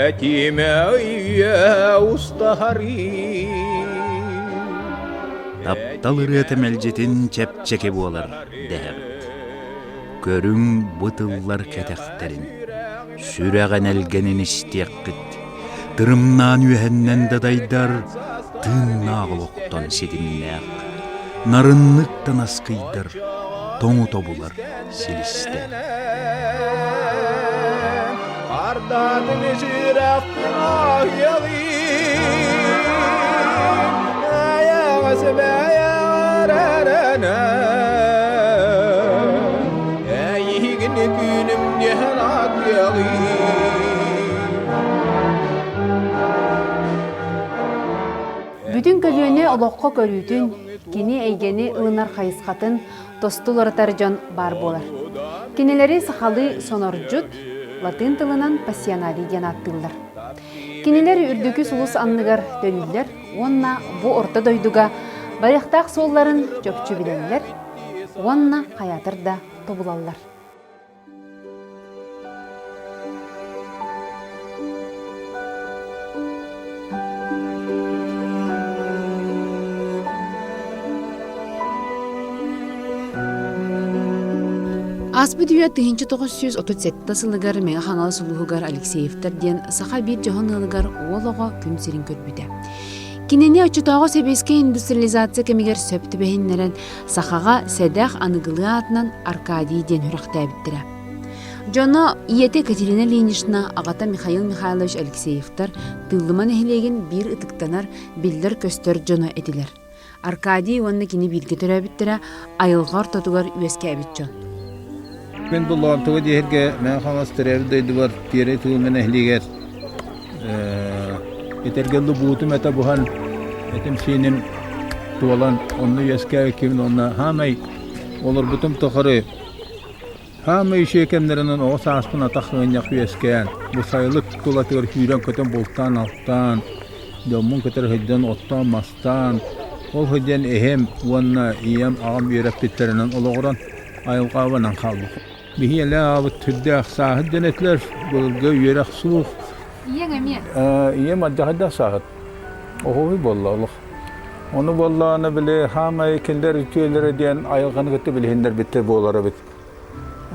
Этимэ үйэ устаһарыы. Таптал ырыата мэлдьитин чэпчэки буолар дэһэбит. Көрүҥ бу тыллар кэтэхтэрин, сүрэх энэлгэнин истиэххит, тырымнаан үөһэннэн дадайдар тыыннаах олохтон ситимнээх, нарыннык да наскыйдар, тоҥу тобулар силистээх. Ардатын сүрэхпин Эйигин күнүм диэн Бүтүн көлүөнэ олоххо көрүүтүн, кини эйгэни ылынар хайысхатын тосту уларытар дьон баар буолар. Кинилэри сахалыы сонордьут, латыын тылынан пассионарий диэн ааттыыллар. Кинилэр үрдүкү сулус анныгар төрүүллэр уонна бу орто дойдуга барыахтаах суолларын чопчу билэллэр уонна хайаатар да тобулаллар. Ааспыт үйэ 1937 сылыгар Мэҥэ Хаҥалас улууһугар Алексеевтар диэн саха биир дьоһун ыалыгар уол оҕо күн сирин көрбүтэ. Кинини оччотооҕу сэбиэскэй индустриализация кэмигэр сөп түбэһиннэрэн сахаҕа сэдэх аныгылыы аатынан Аркадий диэн сүрэхтээбиттэрэ. Дьоно ийэтэ Екатерина Ильинична, аҕата Михаил Михайлович Алексеевтар Тыыллыма нэһилиэгин биир ытыктанар, биллэр-көстөр дьоно этилэр. Аркадий уонна кини бииргэ төрөөбүттэрэ айылҕа ортотугар үөскээбит дьон. Мин бу Лоонтуга диэһиргэ Мэҥэ Хаҥалас төрөөбүт дойдубар Тиэрэй Тулума нэһилиэгэр этэргэ дылы буутум этэ буһан этим-сииним туолан онно үөскээбиккибин уонна хаамай олорбутум тухары Хаамай үчүгэй кэмнэринэн оҕо сааспын атах ыанньах үөскээн, бу сайылык тулатыгар сүүрэн-көтөн бултаан-алтаан, дьоммун кытары сылдьан оттоон-мастаан, ол сылдьан эһэм уонна ийэм, аҕам үөрэппиттэринэн олоҕуран айылҕабынан хаалбыппын. Биһи элэ аҕабыт сүрдээх сааһыт диэн этилэр, былыргы үөрэх суох. Ийэҥ эмиэ? Ийэм алдьархайдаах сааһыт. Оһуобуй буолла олох. Ону буоллаҕына били хаамай кинилэр үтүөлэрэ диэн айылҕаны кытта билиһиннэрбиттэр буолар эбит.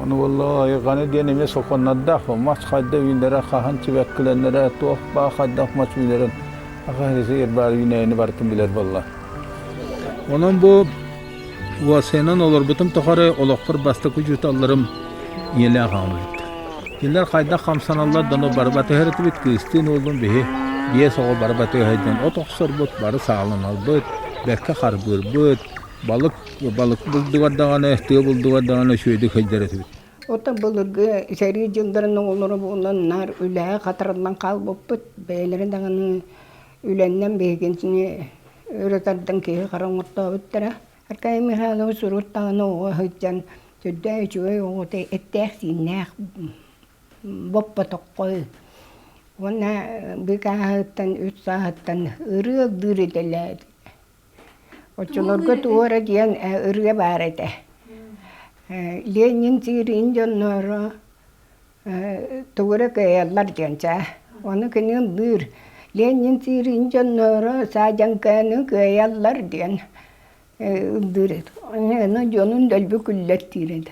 Ону буоллаҕа айылҕаны диэн эмиэ сокуоннардаах мас хайда үүнэрэ, хаһан сибэккилэнэрэ, туох баа хайдах мас үүнэрин аха баар үүнээйини барытын билэр буолла. Онон бу уосайынан олорбутум тухары олохпор бастакы учууталларым ийэлээх аҕам эбиттэр. Кинилэр хайдах хамсаналлар да ону бары батыһар этибит, кыыстыын уоллун биһи биэс оҕо бары батыһа от охсорбут, бары сааланарбыт, бэркэ харбыырбыт, балык балык булдугар даҕаны, тыа булдугар даҕаны үчүгэйдик сылдьар этибит. Оттон былыргы сэрии дьылларын оҕолоро буолан наар үлэҕэ хатарыллан хаалбыппыт. Бэйэлэрин даҕаны үлэннэн биһигини өрө тардан киһи хара оҥортообуттара. Аркадий Михайлович урут даҕаны оҕо сылдьан сүрдээх үчүгэй оҕото эттээх-сииннээх боппотоххой уонна быыкааһыттан үс сааһыттан ырыа ыллыыр идэлээх Оччолорго туора диэн ырыа баар этэ. Ленин сиирин дьонноро тугу эрэ кыайаллар диэн чаа. Ону кини ыллыыр. Ленин сиирин дьонноро саадьаҥканы кыайаллар диэн ыллыыр этэ. Ону дьонун дэлби күллэртиир этэ.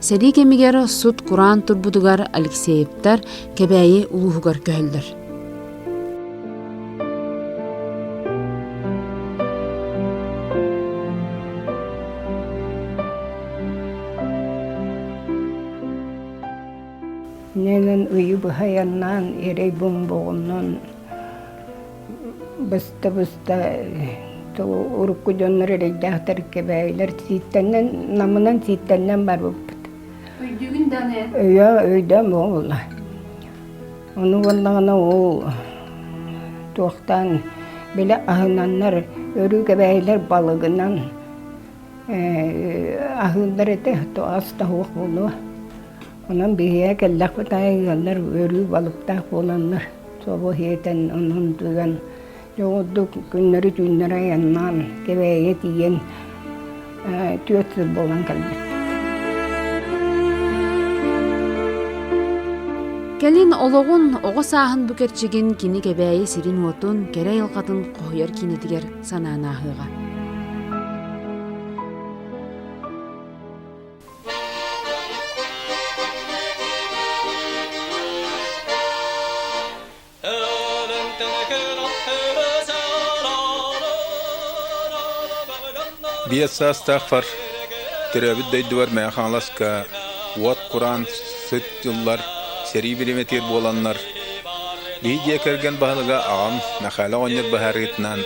Сэрии кэмигэр сут-кураан турбутугар Алексеевтар Кэбээйи улууһугар көһөллөр. Иннинэн ыйы быһа айаннаан эрэй бомбоҕунан быста-быста урукку дьоннор эрэйдээхтэр кэбээйилэр сииттэнэн намынан сииттэнэн барбыппыт. Өйдүүгүн даҕаны? Өйөө өйдөөн буолла. Ону буоллаҕына ол туохтаан били аһынаннар өрүү кэбээйилэр балыгынан аһыыллар этэ ас да суох буолуо. Онон биһиэхэ кэллэхпит аайы ыаллар өрүү балыктаах буоланнар, собо сиэтэн, онон тыган. Дьоҕурдук күннэри-түүннэри айаннаан, Кэбээйигэ тиийэн түөрт сыл буолан кэлбит. Кэлин олоҕун, оҕо сааһын бу кэрчигин кини Кэбээйи сирин-уотун, кэрэ айылҕатын хоһуйар киинэтигэр санаан ааһыаҕа. Биэс саастаахпар төрөөбүт дойдубар Мэҥэ Хаҥаласка уот кураан сыт дьыллар сэрии бириэмэтигэр буоланнар, биһи дьиэ кэргэн баһылыга аҕам Мэхээлэ оҕонньор быһаарыытынан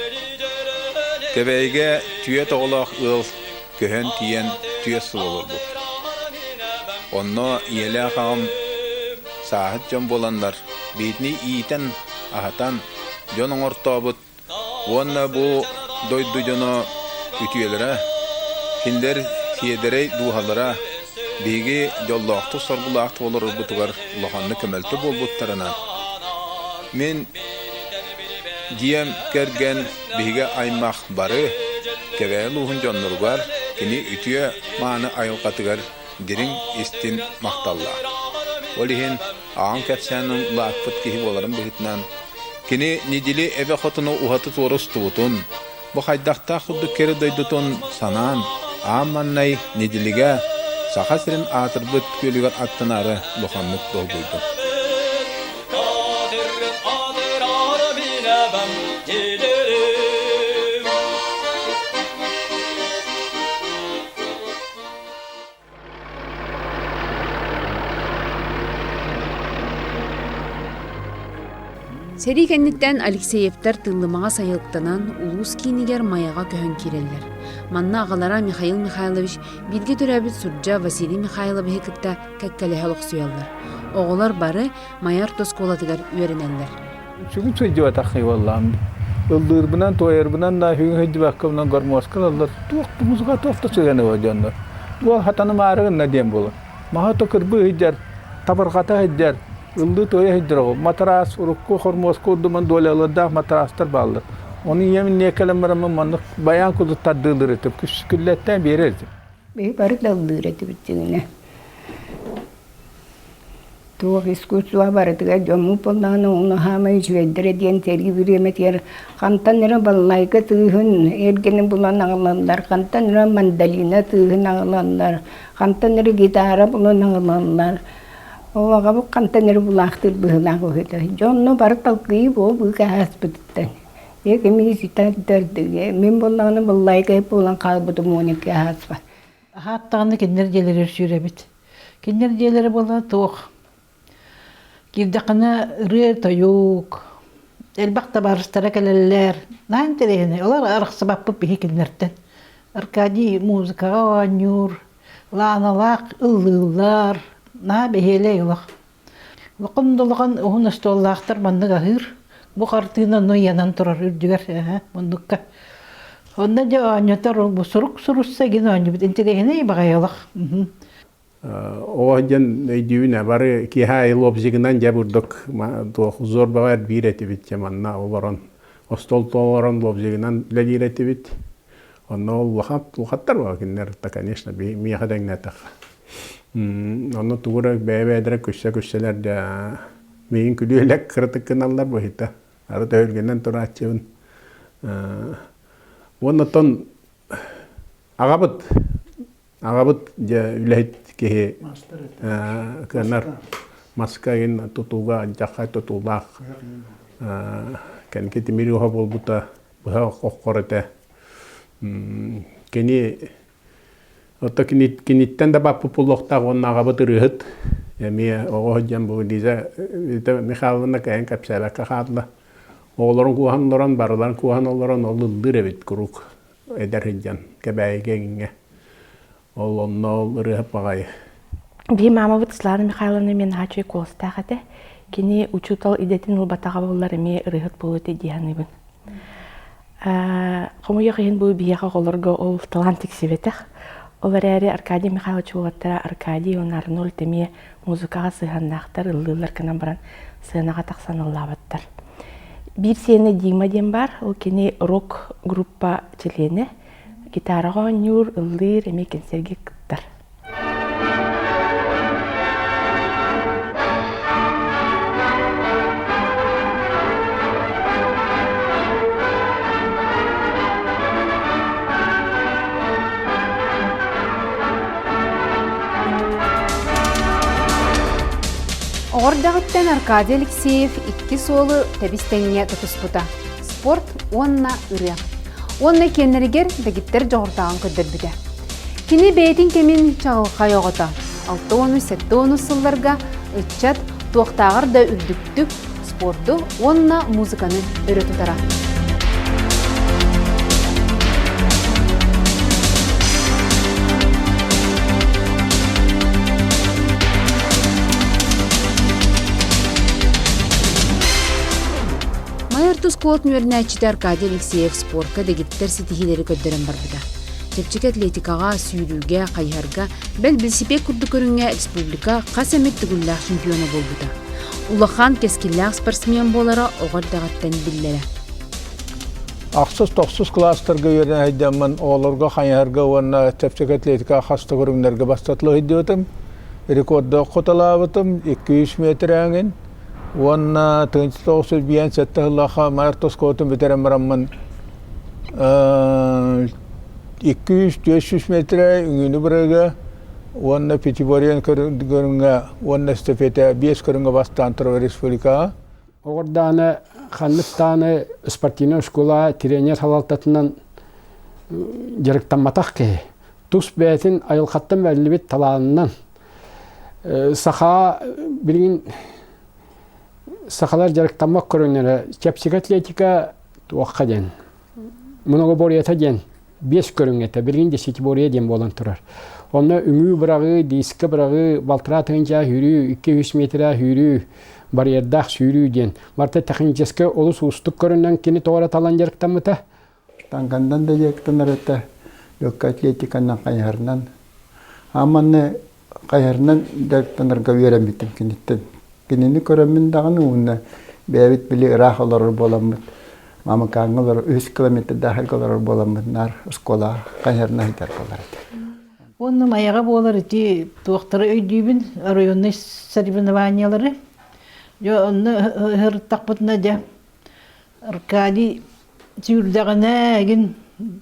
Кэбээйигэ түөрт оҕолоох ыал көһөн тиийэн түөрт сыл олорбут. Онно ийэлээх аҕам сааһыт дьон буоланнар, биһитини иитэн, аһатан, дьон оҥортообут уонна бу дойду дьоно үтүөлэрэ, кинилэр сиэдэрэй дууһалара биһиги дьоллоохтук-соргулаахтык олорорбутугар улаханнык көмөлтө буолбуттарынан, мин дьиэм кэргэн биһиги аймах бары Кэбээйи улууһун дьонноругар кини үтүө мааны айылҕатыгар дириҥ истин махталлаах. Ол иһин аҕам кэпсээнин улааппыт киһи буоларын быһыытынан, кини Ньидьили эбэ хотуну уһаты-туора устубутун, бу хайдахтаах курдук кэрэ дойдутун санаан, аан маҥнай Ньидьилигэ Саха сирин аатырбыт күөлүгэр аттанаары улаханнык долгуйдум. Сэрии кэнниттэн Алексеевтар Тыллымаҕа сайылыктанан улуус киинигэр Майаҕа көһөн киирэллэр. Манна аҕалара Михаил Михайлович бииргэ төрөөбүт сурдьа Василий Михайловиһы кытта кэккэлэһэ олохсуйаллар. Оҕолор бары Майа орто оскуолатыгар үөрэнэллэр. Сүгүн сылдьыбатаххый буоллаҕым. Ыллыырбынан, туойарбынан да сүгүн сылдьыбаккабынан гормуоска ылаллар. Туох да музыка туох да сыһыана буо дьоннор. Уол хатанымаары гынна диэн буолар. Маһа то кырбыы сылдьар, табырҕата сылдьар, ыллыы туойа сылдьар оҕо. Матраас, урукку хормуоска урдуман дуолялардаах матраастар бааллар. Ону ийэм инниэ кэлэн бараммын маннык байаан курдук тардыылыр этим. Күллэттэн биэрэр этим. Биһи бары да ыллыыр этибит дьиҥинэ. Туох искусство барытыгар дьоммут буоллаҕына ону хаамай үчүгэйдэрэ диэн сэрии бириэмэтигэр хантан эрэ балалайка тыаһын эргэни булан аҕалаллар, хантан эрэ мандолина тыаһын аҕалаллар, хантан эрэ гитара булан аҕалаллар. Ол аҕабыт хантан эрэ булаахтыыр быһыылаах үһү Дьонно бары талкыйыы буол быыка ааспытыттан. Мин буоллаҕына балалайка буолан хаалбытым 12 ааспа. Аһааттаҕына кинилэр дьиэлэригэр сүүрэбит. Кинилэр дьиэлэрэ буолла туох киирдэххинэ ырыа-тойук, элбэх табаарыстара кэлэллэр. Наһаа интэриэһинэй. Олор арахсыбаппыт биһи кинилэртэн. Аркадий музыкаҕа оонньуур, Лааналаах ыллыыллар, наһаа бэһиэлэй олох. Улахан да улахан уһун остуоллаахтар маннык аһыыр. Бу хартыына онно ыйанан турар үрдүгэр муннукка. Онно дьэ оонньотор ол бу сурук сурусса гин оонньубут интэриэһинэй баҕайы олох. Оҕо диэн өйдүүбүн бары киэһэ айыл лобзигынан дьэ бурдук туох узор баҕар биир этибит дьэ манна олорон остуол толорон лобзигынан үлэлиир этибит. Онно ол улахан улахаттар буолар кинилэр да конечно миэхэ тэҥнээтэххэ. Онно тугу эрэ бэйэ-бэйэлэрэ күссе-күсселэр дьэ миигин күлүөлэк кыратык гыналлар быһыыта. Арыт өһүргэнэн турааччыбын. Уонна оттон аҕабыт аҕабыт дьэ үлэһит киһи кыанар маска иһин тутууга дьаххай тутуулаах кэнники тимир уоһа буолбута быһа оххор этэ. Кини Ото киниттэн да баппыт буолуохтаах уонна аҕабыт ырыаһыт эмиэ оҕо сылдьан бу Лиза Михайловна кэһэн кэпсээбэккэ хаалла. Оҕолорун кууһан олорон, барыларын кууһан олорон ол ыллыыр эбит куруук эдэр сылдьан Кэбээйигэ эҥиҥҥэ. Ол онно ол ырыаһыт баҕайы. Биһи маамабыт Светлана Михайловна эмиэ наһаа үчүгэй куоластаах этэ. Кини учуутал идэтин ылбатаҕа буоллар эмиэ ырыаһыт буолуо этэ дии саныыбын. Хомойуох иһин бу биһиэхэ оҕолорго ол талаан тиксибэтэх. Ол эрээри Аркадий Михайлович уолаттара Аркадий уонна Арнольд эмиэ музыкаҕа сыһыаннаахтар, ыллыыллар гынан баран сыанаҕа тахсан ыллаабаттар. Биир сиэнэ Дима диэн баар, ол кини рок группа чилиэнэ. Гитараҕа оонньуур, ыллыыр, эмиэ кэнсиэргэ кыттар. Оҕо эрдэҕиттэн Аркадий Алексеев икки суолу тэбис-тэҥҥэ тутуспута – спорт уонна ырыа. Уонна киэннэригэр дэгиттэр дьоҕурдааҕын көрдөрбүтэ. Кини бэйэтин кэмин чаҕылхай оҕото. 60-70 сылларга ыччат туохтааҕар да үрдүктүк спорду уонна музыканы өрө тутара. Майа орто оскуолатын үөрэнээччитэ Аркадий Алексеев спорка дэгиттэр ситиһиилэри көрдөрөн барбыта. Чэпчэки атлетикаҕа, сүүрүүгэ, хайыһарга, бэл билсипиэт курдук көрүҥҥэ республика хас эмит төгүллээх чемпиона буолбута. Улахан, кэскиллээх спортсмен буолара оҕо эрдэҕиттэн биллэрэ. Ахсыс-тохсус кылаастарга үөрэнэ сылдьаммын оҕолорго хайыһарга уонна чэпчэки атлетикаҕа хас да көрүҥнэргэ бастатыла сылдьыбытым. Рекорду хоталаабытым 200 метр эҥин уонна 1997 сыллаахха Майа оскуолатын бүтэрэн бараммын 200-400 метрэ үҥүүнү бырыга уонна пятиборье көрүҥҥэ уонна эстафета биэс көрүҥҥэ бастаан турар республикаҕа. Оҕордааны ханнык даҕаны спортивнай оскуола тренер салалтатынан дьарыктамматах киһи. Тус бэйэтин айылҕаттан бэриллибит талаанынан саха билигин сахалар дьарыктаммат көрүҥнэрэ чэпчэки атлетика туохха диэн многоборьета диэн биэс көрүҥ этэ билигин десятиборье диэн буолан турар онно үҥүү быраҕыы диска быраҕыы балтараа тыһыынча сүүрүү 2-3 метрэ сүүрүү барьердаах сүүрүү диэн барыта техническэй олус уустук көрүнэн кини тоҕо эрэ талан дьарыктаммыта Штангандан да дьарыктанар этэ, легкая атлетиканан хайыһарынан. Ааманны хайыһарынан дьарыктанарга үөрэммитим киниттэн. Кинини көрөммүн даҕаны уонна бэйэбит били ыраах олорор буоламмыт, Мамыкааҥҥа олорор, үс километрдаах сиргэ олорор буоламмыт, наар оскуолаҕа хайыһарынан сылдьар буолар этэ. Уонна Майаҕа буолар ити туохтары өйдүүбүн, районнай соревнованиялары. Дьэ онно ыһыртахпытына дьэ Аркадий сүүрдэҕинэ игин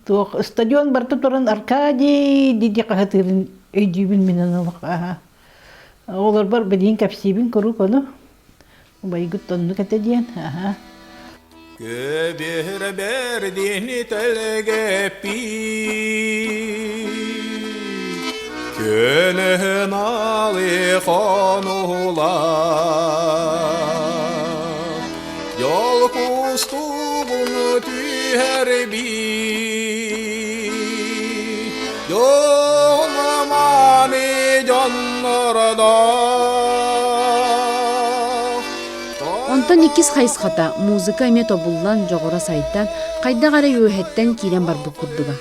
туох стадион барыта туран Аркадий дии хаһытыырын өйдүүбүн мин олох аһа. Оҕолорбор билигин кэпсиибин куруук ону. Убайгыт оннук этэ диэн аһа. Көбүөр бэрдини тэлгэппит Көлөһөн алы хонулар Дьол кустугун түһэрбит Дьон-маны дьоннордоох Онтон иккис хайысхата музыка эмиэ тобуллан, дьоҕура сайдан, хайдах эрэ үөһэттэн киирэн барбыт курдуга.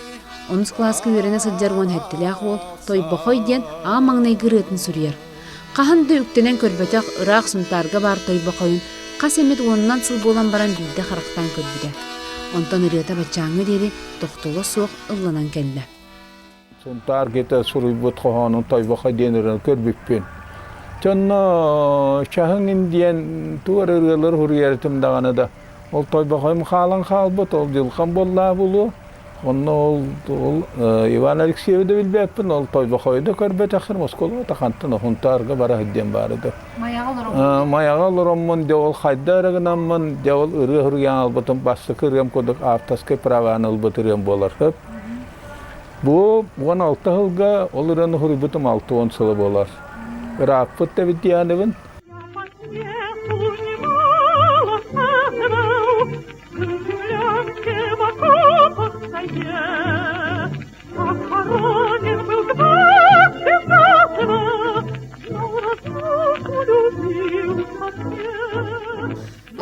Онус кылааска үөрэнэ сылдьар уон сэттэлээх уол Тойбохой диэн аан маҥнайгы ырыатын суруйар. Хаһан да үктэнэн көрбөтөх ыраах Сунтаарга баар Тойбохойун хас эмит уонунан сыл буолан баран биирдэ харахтаан көрбүтэ. Онтон ырыата баччааҥҥа диэри тохтоло суох ылланан кэллэ. Сунтаар киһитэ суруйбут хоһоонун Тойбохой диэн ырыаны көрбүппүн. Дьонно чаһыҥ диэн тугу эрэ ырыалары суруйар этим даҕаны да ол Тойбохойум хаалан хаалбыт, ол дьылҕам буоллаа буолуо. Онно ол, ол Иван Алексеевы да билбэппин, ол Тойбохойу да көрбөтөххүн, оскуолаҕа хантан Сунтаарга бара сылдьан баара да. Майаҕа олороммун. Майаҕа олороммун, дьэ ол хайда эрэ гынаммын, дьэ ол ырыа суруйан албытым, бастакы ырыам курдук авторскай праваны ылбыт ырыам буолар. Бу 16 сылга ол ырыаны суруйбутум 60 сыла буолар. Ырааппыт да эбит дианыбын.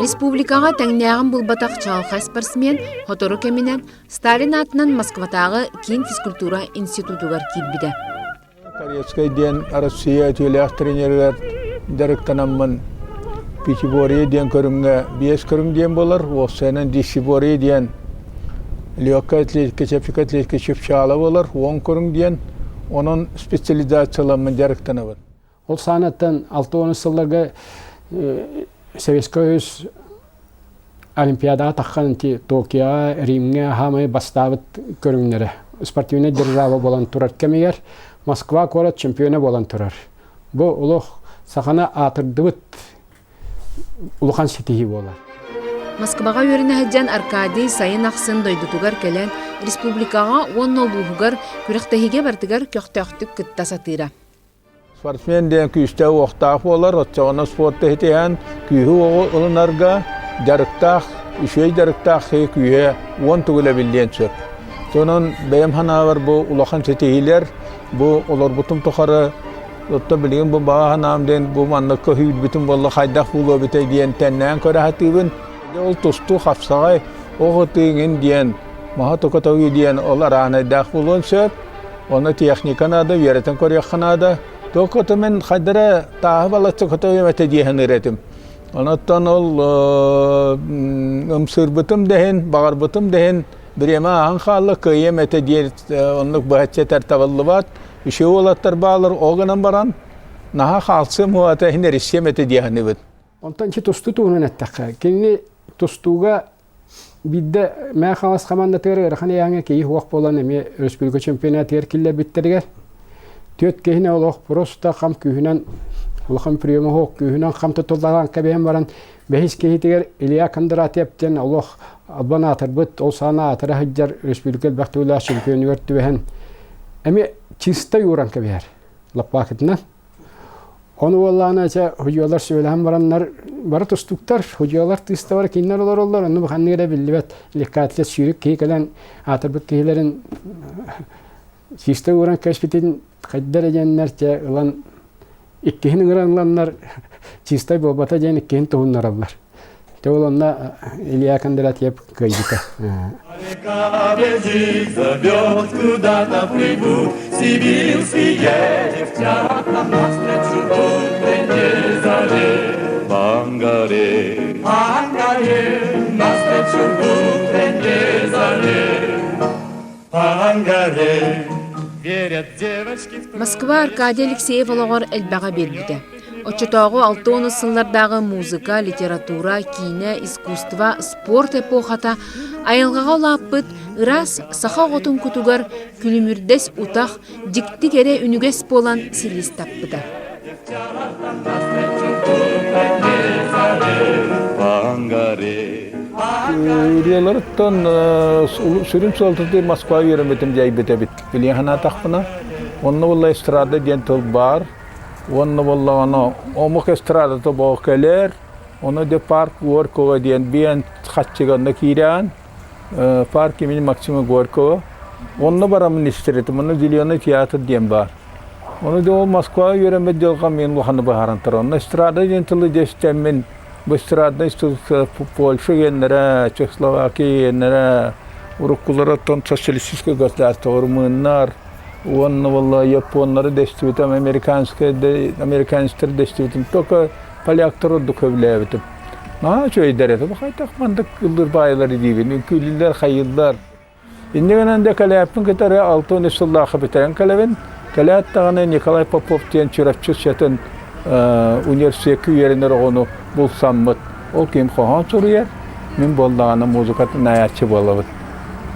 Республикаҕа тэҥнээҕин булбатах чаҕылхай спортсмен сотору кэминэн Сталин аатынан Москватааҕы киин физкультура институтугар киирбитэ. Корецкай диэн Россия үтүөлээх тренеригэр дьарыктанаммын. Пятиборье диэн көрүҥҥэ биэс көрүҥ диэн буолар. Уопсайынан десятиборье диэн легкая атлетика, чэпчэки атлетика чыпчаала буолар. 10 көрүҥ диэн. Онон специализацияламмын дьарыктанабын. Ол саанаттан 60 сылларга Советскай Союз Олимпиадаҕа таххан ити Токиоҕа, Римҥэ хаамай бастаабыт көрүҥнэрэ. Спортивнай держава буолан турар кэмигэр Москва куорат чемпиона буолан турар. Бу олох саханы аатырдыбыт улахан ситиһии буолар. Москваҕа үөрэнэ сылдьан Аркадий сайын ахсын дойдутугар кэлэн республикаҕа уонна улууһугар күрэхтэһиигэ барытыгар көхтөөхтүк кытта сатыыра. Спортсмен диэн күүстээх уохтаах буолар, оччоҕуна спорт иһитиһэн күүһү-уоҕу ылынарга дьарыктаах, үчүгэй дьарыктаах киһи күүһэ уон төгүл эбиллиэн сөп. Онон бэйэм санаабар бу улахан ситиһиилэр, бу олорбутум тухары оттон билигин бу баҕа санаам диэн бу маннык көһүүрбүтүм буолла хайдах буолуо эбитэй диэн тэннээн көрө сатыыбын. Ол тустуу хапсаҕай ох ытыыҥын диэн, маһа токотоҕуй диэн ол араанайдаах буолуон сөп. Ону техника наада, үөрэтэн көрүөххэ наада. Только мен хайдара тааһы балачча көтөйөм этэ дии саныыр этим. Онуттан ол ымсыырбытым да иһин, баҕарбытым да иһин бириэмэ ааһан хаалла, кыайыам этэ диэн оннук быһаччы этэр табыллыбат. Үчүгэй уолаттар баалар, ол гынан баран наһаа хаалсыам уота иһин эриссиэм этэ дии саныыбын. Онтон ити тустуу туһунан эттэххэ, кинини тустууга Биирдэ Мэҥэ Хаҥалас хамаандатыгар ыарахан ыйааҥҥа киһи суох буолан эмиэ өрөспүүбүлүкэ чемпионатыгар киллэрбиттэригэр түөрт киһини олох просто хам күүһүнэн улахан приема суох күүһүнэн хам тутуллаан кэбиһэн баран бэһис киһитигэр Илья Кондратьев диэн олох албан аатырбыт ол саана аатыра сылдьар өрөспүүбүлүкэ элбэх төгүллээх чемпионугар түбэһэн эмиэ чистай ууран кэбиһэр лаппаакытынан. Ону буоллаҕына чэ худьуолар сүбэлэһэн бараннар бары тустууктар, худьуолар тыыстабар кинилэр олороллор, онно бу ханнык эрэ биллибэт леккатлет сүүрүк киһи кэлэн аатырбыт киһилэрин чисто ууран кэспитин хайда эрэ диэннэр чэ ылан иккиһин ыҥыран ыланнар чистай буолбата диэн иккиһин туһуннараллар. Те ол онно Илья Кондратьев кыайбыта. Зовет куда-то в Сибирские девчата навстречу утренней заре. По Ангаре, по Ангаре, навстречу утренней заре. По Ангаре верят девочки в Москва Аркадий Алексеев олоҕор элбэҕи биэрбитэ. Оччотооҕу 60 сыллардааҕы музыка, литература, киинэ, искусство, спорт эпохата айылҕаҕа улааппыт ыраас саха оҕотун кутугар күлүмүрдэс утах, дьикти кэрэ үнүгэс буолан силис таппыта. Ырыаларыттан сүрүн суолтатын Москва үөрэммитим дьайбыт эбит. Билиэн санаатахпына, онно буолла эстрада диэн тыл баар. Уонна буоллаҕына омук эстрадата боо кэлэр, ону де парк Горького диэн биэн хаччыганна киирээн, парк имени Максима Горького. Онно бараммын истэр этим, онно Зеленый театр диэн баар. Ону де ол Москваҕа үөрэммит дьылҕам мин улаханы быһааран турар. Онно эстрада диэн тылы дьэстэммин, бу эстраднай Польша геннэрэ, Чехословакия геннэрэ, уруккуларыттан социалистическай государство румыннар, Уонна буолла японнары дэстибитим, американскай американецтары дэстибитим. Только поляктар ордук сөбүлээбитим. Наһаа үчүгэйдэр этэ. Бу хайдах маннык ыллыыр баайылары диибин. Үҥкүүлүүллэр, хайыыллар. Инньэ гынан да кэлээппин кытары 63 сыллаахха бүтэрэн кэлэбин. Кэлээт даҕаны Николай Попов диэн Чурапчы сэтин университекка үөрэнэр оҕону булсаммыт. Ол ким хоһоон суруйар, мин буоллаҕына музыкатын айааччы буолабыт.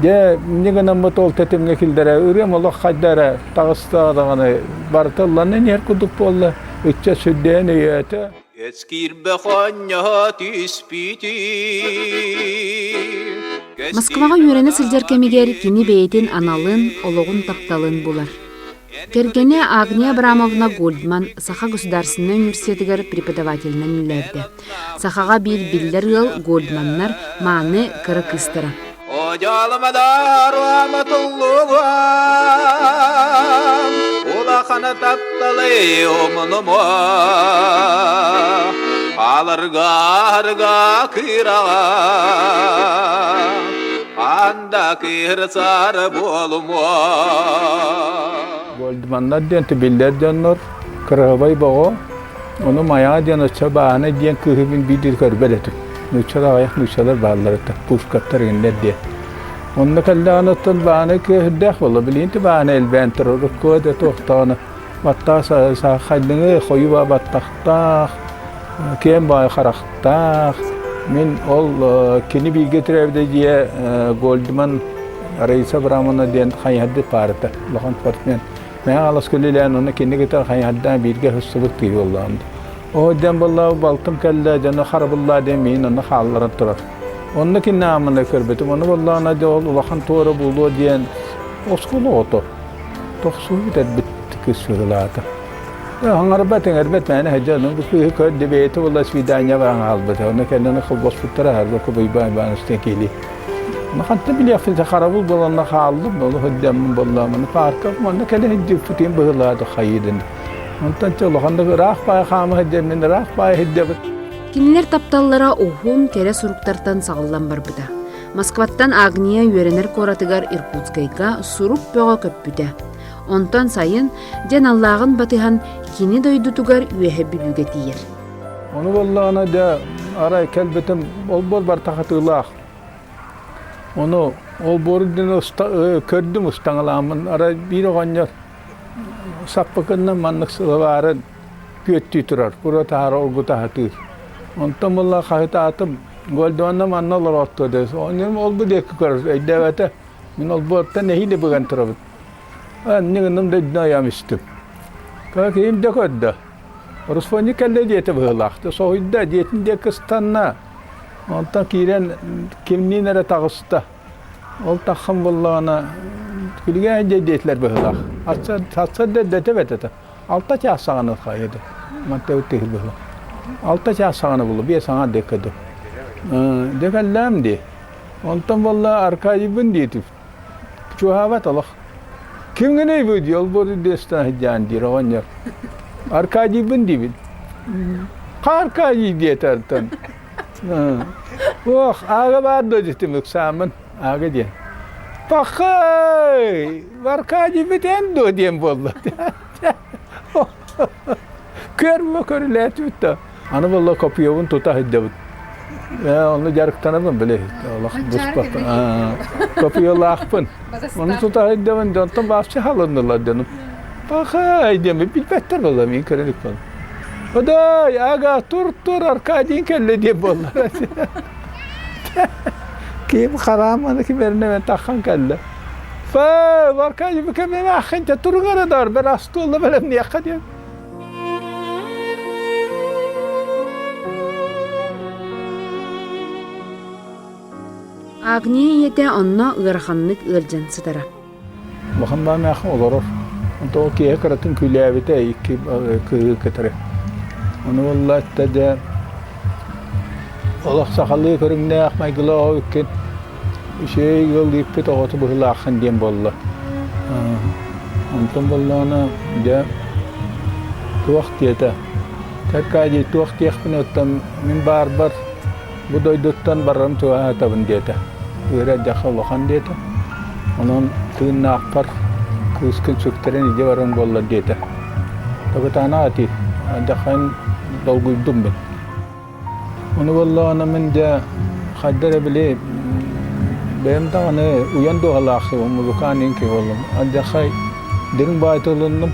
Дьэ, инньэ гынаммыт ол тэтимҥэ киллэрэ ырыам олох хайда эрэ таҕыста даҕаны барыта ылланан иһэр курдук буолла, ыччат сүрдээн өйөөтө. Эскиирбэх оонньоһо түспүтүм. Москваҕа үөрэнэ сылдьар кэмигэр кини бэйэтин аналын, олоҕун тапталын булар. Кэргэнэ Агния Абрамовна Гольдман Саха государственнай университетыгар преподавателинэн үлэлээбитэ. Сахаҕа биир биллэр ыал Гольдманнар мааны кыра кыыстара. Улахана тапталы умнума Аларга арга кыраға Анда кыырсар буолума Гольдманнар диэн биллэр дьоннор, кыраһыбай боҕо. Ону Майаҕа диэн оччо баана диэн кыыһы мин биир көрбөт этим. Нууччалар аҕыйах нууччалар бааллар этэ, Пушкаттар иҥиннэр диэн. Онно кэллэҕинэ оттон баана кыыһырдаах буолла. Билигин баана элбээн турар. Уруккуга да туохтаҕына баттаах саахайдыҥы хойуу баттахтаах, киэн баай харахтаах. Мин ол кини бииргэ төрөөбүтэ дьиэ Гольдман Раиса Абрамовна диэн хайыһардыт паарата, улахан спортсмен. Мэҥэ Хаҥаласка үлэлээн, онно кини кытары хайыһардаан бииргэ сылдьыбыт киһи буоллаҕым. Оо, диэн буолла, балтым кэллэ, дьоно харабыллаа диэн миигин онно хаалларан турар. Онно кинини ааммына көрбүтүм. Ону буоллаҕына дьэ ол улахан туора буолуо диэн оскуола оҕото тохсуһу бүтэрбит кыыс сыһылаата. Хаҥарбат, иҥэрбэт мээнэ сылдьан, бу кыыһы көрдө бэйэтэ буолла свидание баран хаалбыта. Онно кэннини холбоспуттара аһарга Кубуйбаан Иванович диэн киһилии. Хантан билиэхпин харабыл буоланна хааллым, ол сылдьаммын буоллаҕым. Паарка манна кэлэ сылдьыбыппытын быһыылаата хайыырын. Онтон чэ улаханнык ыраах баай хаама сылдьаммын ыраах баай сылдьабыт. Кинилэр тапталлара уһун, кэрэ суруктартан саҕыллан барбыта. Москваттан Агния үөрэнэр куоратыгар Иркутскайга сурук бөҕө көппүтэ. Онтон сайын дьэ наллааҕын батыһан кини дойдутугар Үөһэ Бүлүүгэ тиийэр. Ону буоллаҕына дьэ арай кэлбитим олбуор барыта хатыылаах. Ону олбуору диэн көрдүм ыстаҥалааммын арай биир оҕонньор саппыкыннан маннык сылабаарын күөттүү турар, кура таһара оргута сатыыр. Онтон буолла хаһытаатым, Гольдуанна манна олороттуо дес. Ол бу диэки көрөр, өйдөөбөтө. Мин олбуортан нэһиилэ быган турабын. Анньыгыным да үрдүнэ айаам истим. Киһим да көрдө. Русланник кэллэ диэтэ быһыылаах. Соһуйда, диэтин диэки ыстанна. Онтон киирэн кимниин эрэ таҕыста. Ол таххан буоллаҕына күлүгээн дьэ диэтилэр быһыылаах. Сарсыарда эрдэтэ бэтэтэ. Алта чаас саҕана хайыды. Мантан тыһы быһыылаах. 6 чаас саҕана булу, 5 саҥа диэки Дэ кэллэм дии. Онтон буолла Аркадийбын диэтим. Чугаһаабат олох. Кимҥиний бу дии, олбуор үрдүөстэн сылдьаан диир оҕонньор. Аркадийбын диибин. Аркадий диэтэ артан. Ох, аага баар дуо дитим ыксааммын. Аага диэн. Пахай! Аркадий бүтэн дуо диэн буолла. Көрбө көрүлээтибит да. Аны буолла копьебун тута сылдьабыт. Онно дьарыктанабын били олох буспаппын. Копьелаахпын. Ону тута сылдьабын онтон вообще халыннылар дьонум. Пахай диэн билбэттэр буолла мин көрөн икпин. Одай, ага, тур тур Аркадий кэллэ диэн буолла. Ким хараам аны ким эрнэ таххан кэллэ. Фэ, Аркадий бу кэмэ ахын туругара дар бер астуолла бэлэмниэххэ диэн. Агния ийэтэ онно ыараханнык ыалдьан сытара. Улахан баамаах олорор. Онто ол киэһэ кыратын күлээбитэ икки кыыһы кытары. Ону буолла этэ дьэ олох сахалыы көрүҥнээх майгылаах иккин үчүгэй ыал ииппит оҕото быһыылааххын диэн буолла. Онтон буоллаҕына дьэ туох диэтэ Аркадий туох диэхпин оттон мин баарбар бу дойдуттан барарым чугаһаатабын диэтэ. Ыара дьаха улахан диэтэ. Онон тыыннаахпар кыыскын сүктэрэн илдьэ баран буоллар диэтэ. Токутаана ати дьахайын долгуйдум мин. Ону буоллаҕына мин дьэ хайда эрэ били бэйэм даҕаны уйан дууһалаах музыкаан иҥ киһи буоллум. Алдьархай дириҥ баай тылынным.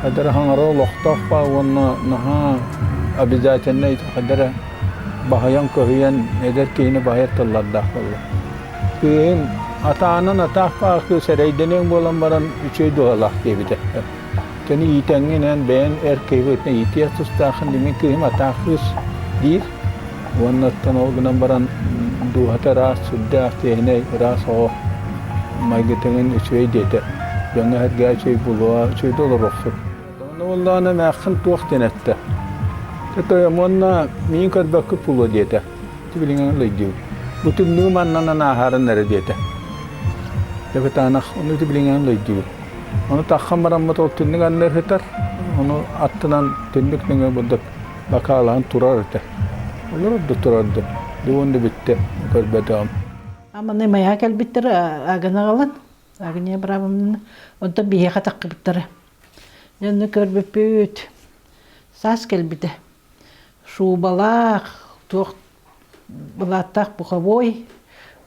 Хайда эрэ хаҥара олохтоох баа уонна наһаа обязательнай хайда эрэ баһыйан-көһүйэн эдэр киһини баһыйар тыллардаах буолла. Кыыһын атаанан атаах баар кыыс эрэйдэниэҥ буолан баран үчүгэй дууһалаах диэбитэ. Кини иитэҥҥин эн бэйэҥ эр киһи быһыытынан иитиэх тустааххын мин кыыһым атаах кыыс диир. Уонна оттон ол гынан баран дууһата ыраас, сүрдээх чиэһинэй, ыраас оҕо майгытыҥын үчүгэй диэтэ. Дьоҥҥо-сэргэҕэ үчүгэй буолуоҕа, үчүгэйдик олоруохсун. Онно буоллаҕына эмээххин туох диэн эттэ? Тойом уонна миигин көрбөккүт буолуо диэтэ. Билиҥҥи өйдүүбүн. Бу тымныы маннанан ааһарын эрэ диэтэ. Дьэ ону билиҥҥи өйдүүбүн. Ону таххан бараммыт ол түннүк анныгар сытар. Ону аттынан түннүк нөҥүө бурдук бакаалаһан турар этэ. Олорор да турар да. Дуон да бүттэ көрбөтөҕүм. Аманы майа кэлбиттэр агын аҕалан Агния Абрамовна онтон биһиэхэ таххыбыттара. Дьэ онно көрбүппүт. Саас кэлбитэ. Шубалаах, туох былааттаах пуховой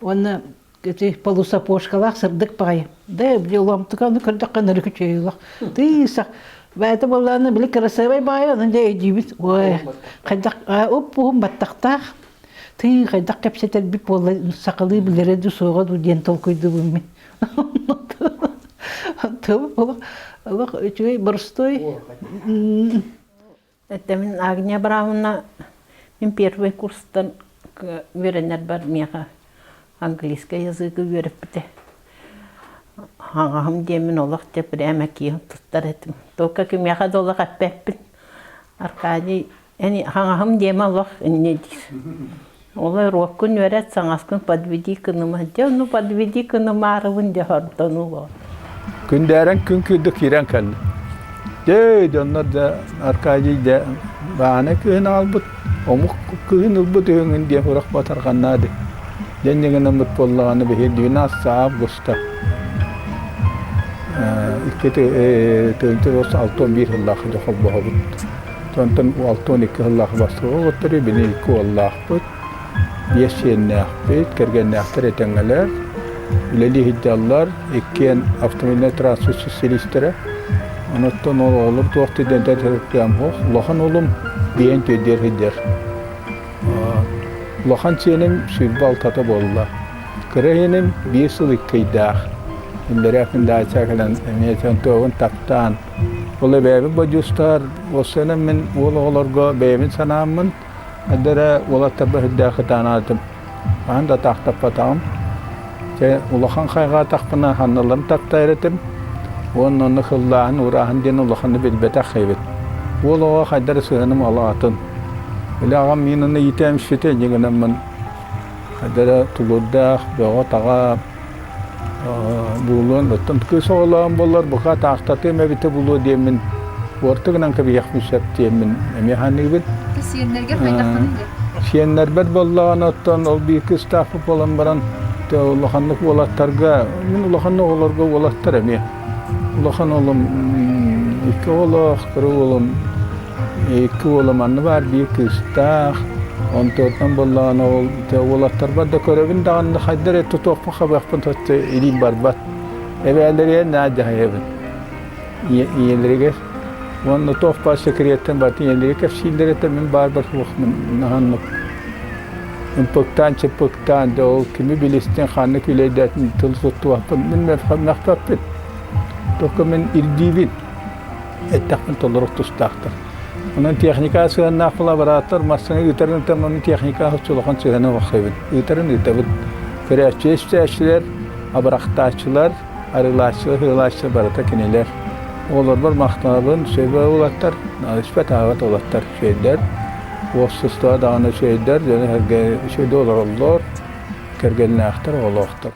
уонна ити полусапожкалаах сырдык баҕайы. Да улаамтыка ону көрдөххө нөрүкү үчүгэй Тыысах бэйэтэ буоллаҕына били кырасыабай баҕайы онон дьэ өйдүүбүт. Ой хайдах уп-уһун баттахтаах тыы хайдах кэпсэтэрбит буолла сахалыы билэрэ дуу суоҕа дуу диэн толкуйдуубун мин. Олох олох үчүгэй боростуой. Это мин Агния Абрамовна мин первый курстан үөрэнэрбэр миэхэ английский языгы үөрэппитэ. Хаҥаһым диэммин олох дьэ прямо киһи туттар этим. Только кимиэхэ да олох эппэппин. Аркадий эн хаҥаһым диэмэ олох инньэ диир. Ол уруоккун үөрэт, саҥаскын подведи кыныма. Дьэ ону подведи кынымаарыбын дьэ хордонуу. Күндээрэн күн күүрдэ киирэн кэллим. Дьэ, дьоннор да Аркадий дьэ баана кыһын аҕалбыт, омук кыһын ылбыт үһүҥүн диэн сурах батарҕаннаады. Дьэ инньэ гынаммыт буоллаҕына биһи 12 августа икки тыһыынча 61 сыллаах дьэ холбоһобут. Онтон 62 сыллаах бастакы оҕоттору бини икки уоллаахпыт, биэс сиэннээхпит, кэргэннээхтэр этэҥҥэлэр, үлэлии сылдьаллар, иккиэн автомобильнай транспорт специалистэрэ. Онуттан ол оҕолор туох да дэнтэн сырыттыам суох. Улахан уолум биэһин түөрдүөр сылдьар. Улахан сиэним 26-та буолла. Кыра сиэним биир сыл икки ыйдаах. Иллэрээ күн даача кэлэн эмиэ туоҕун таптаан Ол эбээбит бодьуустар, уоссайынан мин уол оҕолорго бэйэбин санааммын, эрдэ эрэ уолаттарбар сүрдээх ытаанаатым. Хаһан да атаахтаппатаҕым. Чэ, улахан хайҕаатахпына ханналарын таптайар этим. Уонна онно кыллааһын, уурааһын диэн улаханы билбэтэх эбит. Уол оҕо хайдах эрэ сыһыаным алаатын. Били аҕам миин аны иитээм сүтэ инньэ гынаммын хайдах эрэ тулуурдаах, бөҕө-таҕа, Буолуон оттон кыыс оҕолоон буоллар бука таахтатыам эбитэ буолуо диэммин уорта гынан кэбиһиэхпин сөп диэммин эмиэ саныыбын. Сиэннэргэр хайдаххыный диэ? Сиэннэрбэр буоллаҕына оттон ол биир кыыстаахпыт буолан баран улаханнык уолаттарга мин улахан оҕолорго уолаттар эмиэ улахан уолум икки оҕолоох кыра уолум Икки уолум анны баар биир кыыстаах. Онтуоттан буоллаҕына ол уолаттарбар да көрөбүн даҕаны хайда эрэ тутуохпун хабыахпын соччо илиим барбат. Эбээлэригэр наа дьаһайабын. Ийэлэригэр уонна туох баар секреттэн барытын ийэлэригэр кэпсииллэр этэ мин баарбар суохмун наһаннык ымпыктаан чыппыктаан да ол кими билистин ханнык үлэйдээтин тыл туттубаппын мин мөхпөппүн. Только мин ирдиибин. эттэхпин толоруох тустаахтар. Онон техника сыһыаннаах лаборатор массыына ыытарын ыытан техника улахан сыһыана охсобут. Ыытарын ыытабыт. Көрөөччү истээччилэр, абырахтааччылар, арыылааччылар, ыылааччылар барыта кинилэр. Оҕолорбор махтанабын, сөбө улаттар, испэт аабат улаттар үчүгэйдэр. Уопсастыба даҕаны үчүгэйдэр, дьону сэргэ үчүгэйдик олороллор, кэргэннээхтэр, оҕолоохтор.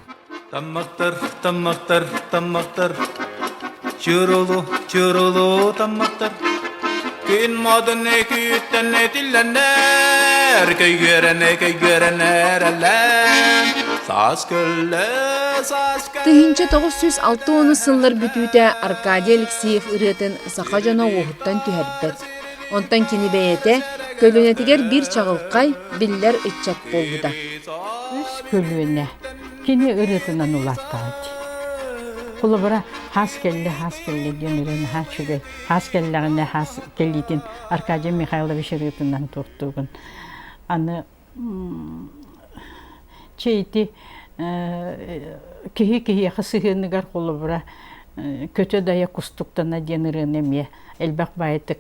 Таммахтар, таммахтар, таммахтар, Чурулу, чурулу таммахтар. Күн модун күүттэн этиллэннэр, көйгүөрэн, көйгүөрэн эрэллэн. Саас көллө, саас 1960 сыллар бүтүүтэ Аркадий Алексеев ырыатын саха дьоно уоһуттан түһэрбэт. Онтон кини бэйэтэ көлүөнэтигэр биир чаҕылхай, биллэр ыччат буолбута. Үс көлүөнэ кини ырыатынан улааттаҕа дии. Холобура, хаас кэллэ, хаас кэллэ диэн ырыа наһаа үчүгэй. Хаас кэллэҕинэ хаас кэлиитин Аркадий Михайлович ырыатынан туохтуугун. Аны чэ ити киһи киһиэхэ сыһыаныгар холобура көтө дайа кустуктана диэн ырыаны эмиэ элбэх баайытык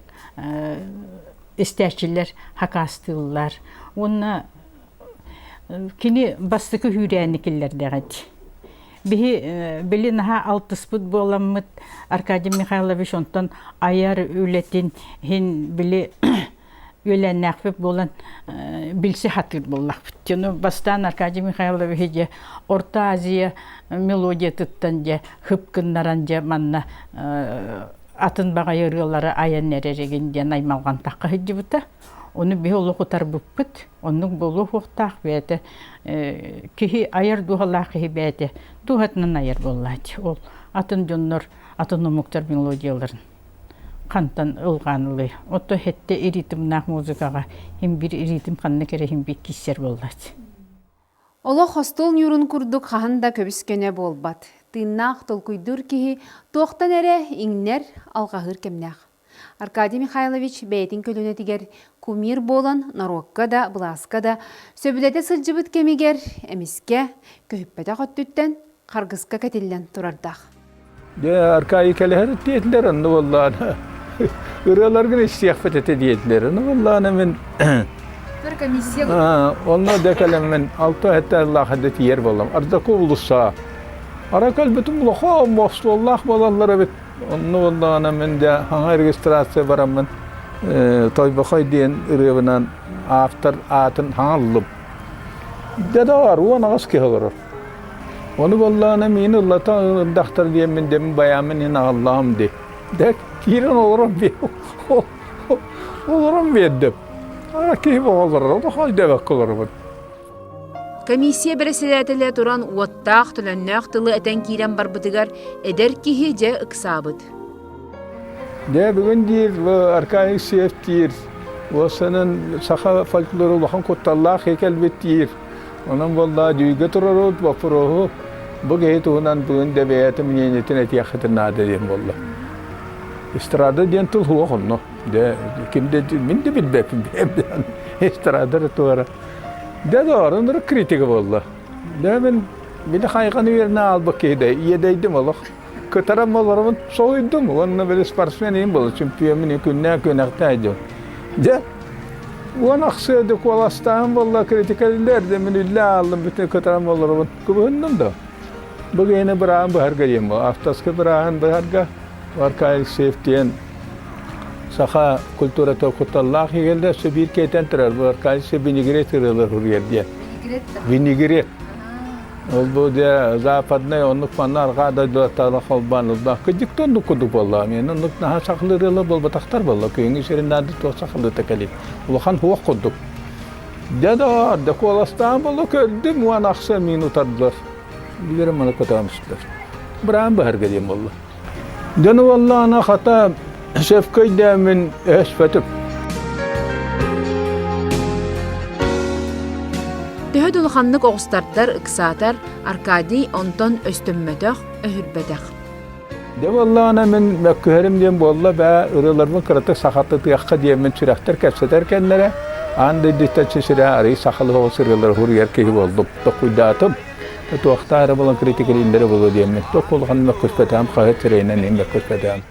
истээччилэр хакаастыыллар. Уонна Кини бастакы үүрээни киллэрдэҕэ дии. Биһи били наһаа алтыспыт буоламмыт Аркадий Михайлович онтон айар үлэтин иһин били үөлээннээхпит буолан билси сатыыр буоллахпыт. Ну, бастаан Аркадий Михайлович дьэ Орто Азия мелодиятыттан дьэ хып гыннаран дьэ манна атын баҕайы ырыалары айан эрэригин диэн аймалҕантахха сылдьыбыта. Ону биһи олох утарбыппыт. Оннук буолуо суохтаах бэйэтэ киһи айар дууһалаах киһи бэйэтэ дууһатынан айар буоллааччы. Ол атын дьоннор, атын омуктар мелодияларын. хантан ылҕаан ылый. Ото хетте ритмнаах музыкаҕа хим бир ритм ханна кэрэ хим бир киссер буоллач. Олох остуол ньуурун курдук хаһан да көбүс-көнө буолбат. Тыыннаах толкуйдуур киһи туохтан эрэ иҥнэр, алҕаһыыр кэмнээх. Аркадий Михайлович бэйэтин көлүөнэтигэр кумир буолан норуокка да, былааска да сөбүлэтэ сылдьыбыт кэмигэр эмискэ көһүппэтэх өттүттэн харгыска кэтиллэн турардаах. Дьэ, Аркадий кэлэһэр диэтилэр, онно буоллаҕына ырыаларгын истиэхпит этэ диэтилэр. Ону буоллаҕына мин комиссия онно да кэлэммин алта сэттэ ыллаах эрдэ тиийэр буоллам. Ардаку уулусса. Ара кэлбитим улахан остуоллаах буолаллар эбит. Онно буоллаҕына мин дьэ хаҥа регистрация бараммын Тойбохой диэн ырыабынан автор аатын хаҥа ыллым. Дьэ да 18 киһи олорор. Ону буоллаҕына миин ыллата ырдахтар диэммин дэмин байааммын иһин аҕаллаҕым дии. Дэ киирэн олорон биэ олорон биэрдим. Ара киһи олорор, олох өйдөөбөккө олоробун. Комиссия бэрэссэдээтэлэ туран уоттаах, төлөннөөх тылы этэн киирэн барбытыгар эдэр киһи дьэ ыксаабыт. Дьэ бүгүн диир Аркадий Алексеев диир, уоссанан саха фольклору улахан кутталлаах кэлбит диир. Онон буоллаа дьүүгэ турарут боппуруоһу бу киһи туһунан бүгүн да бэйэтин мнениетин этиэххитин наада диэн буолла. Эстрада диэн тыл суох онно. Дэ ким да мин да билбэппин бэйэм эстрада туора. Дэ доорун критика буолла. Дэ мин били хайҕаны үөрэнэ аалбыт киһи да иэдэйдим олох. Кытаран олоробун соһуйдум уонна били спортсмен иһин буолла чемпиоммун күннээн күнэхтээх дьон. Дьэ уон ахсыа да куоластааһын буолла критикаллар да мин үллэ ааллым бүтүн кытаран олоробун кыбыһынным да. Бу киһини бырааһын быһарга диэн бу авторский бырааһын быһарга Аркадий Алексеев диэн саха культурата кутталлаах игэллэр өссө биир киэтэн турар бу Аркадий Алексеев винегрет ырыалар суруйар диэн. Винегрет. Ол бу дьэ западнай оннук манна арҕаа дойдулартаах холбоон ылбах кырдьык оннук курдук буоллаҕа миэнэ оннук наһаа сахалыы ырыалар буолбатахтар буолла күһүҥҥү сирин наада туох сахалыыта кэлий улахан суох курдук дьэ да да куоластаан буолла көрдүм уон ахса миин утардылар билэрим маны көтөҕөмүстүлэр быраан быһарга диэн буолла дьону буоллаҕына хата сөпкө өйдөөммүн өһөспөтүм Төһө да улаханнык оҕустардар, ыксаатар, Аркадий онтон өстөммөтөх, өһүрбэтэх. Дьэ буоллаҕына мин мөккүһэрим диэн буолла бээ, ырыаларбын кыратык сахатытыахха диэммин сүрэхтэр кэпсэтэр кэннэрэ аан дойдуттан сирэ арый сахалыы оҕус ырыалары суруйар киһи буоллум. Токуйдаатым. Туохтаа эрэ булан критикэлииллэрэ буолуо диэммин. Туох улахан мөккүспэтэҕим, хаһыат сирэйинэн иһин мөккүспэтэҕим.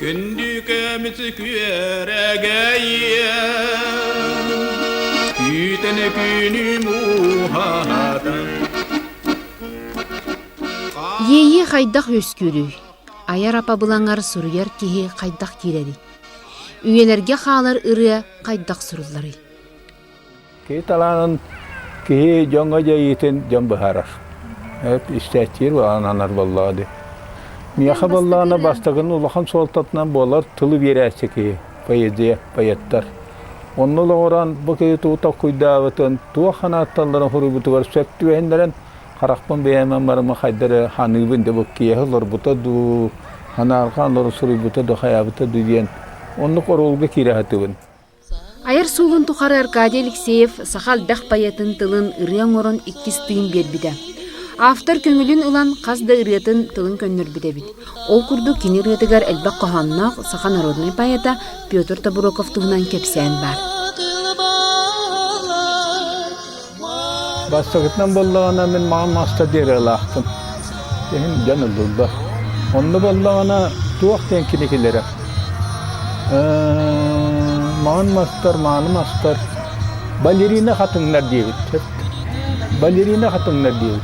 Күндү көмүс күөрэгэйиэ Күүтэн күнү мууһаата Иэйии хайдах үөскүүрүй? Айар апабылаҥар суруйар киһи хайдах киирэрий? Үйэлэргэ хаалар ырыа хайдах сурулларый? Киһи талаанын киһи дьоҥҥо дьайыытын дьон быһаарар. Истээччиир ананар буоллаҕа дии. Миэхэ буоллаҕына бастакын улахан суолтатынан буолар тылы биэрээччи киһи, поэзия, поэттар. Онно олоҕуран бу киһи тугу толкуйдаабытын, туох санаатталларын суруйбутугар сөп түбэһиннэрэн харахпын бэйэм барыма хайда эрэ ханыыбын да бу киэһэ олорбута дуу, санаарҕаан олорон суруйбута дуу, хайаабыта дуу диэн оннук оруолга киирэ сатыыбын. Айар суолун тухары Аркадий Алексеев саха элбэх поэтын тылын ырыа оҥорон иккис тыын биэрбитэ. Автор көҥүлүн ылан хас да ырыатын тылын көннөрбүт эбит. Ол курдук кини ырыатыгар элбэх хоһоонноох саха народнай поэта Петр Тобуроков туһунан кэпсээн баар. Бастакытынан буоллаҕына мин маҕан маста диэри-ылаахпын. Иһин дьон ыллыллар. Онно буоллаҕына туох диэн киникилэрэ? Маҕан мастар, мааны мастар, балерина хатыҥнар диэбит. Балерина хатыҥнар диэбит.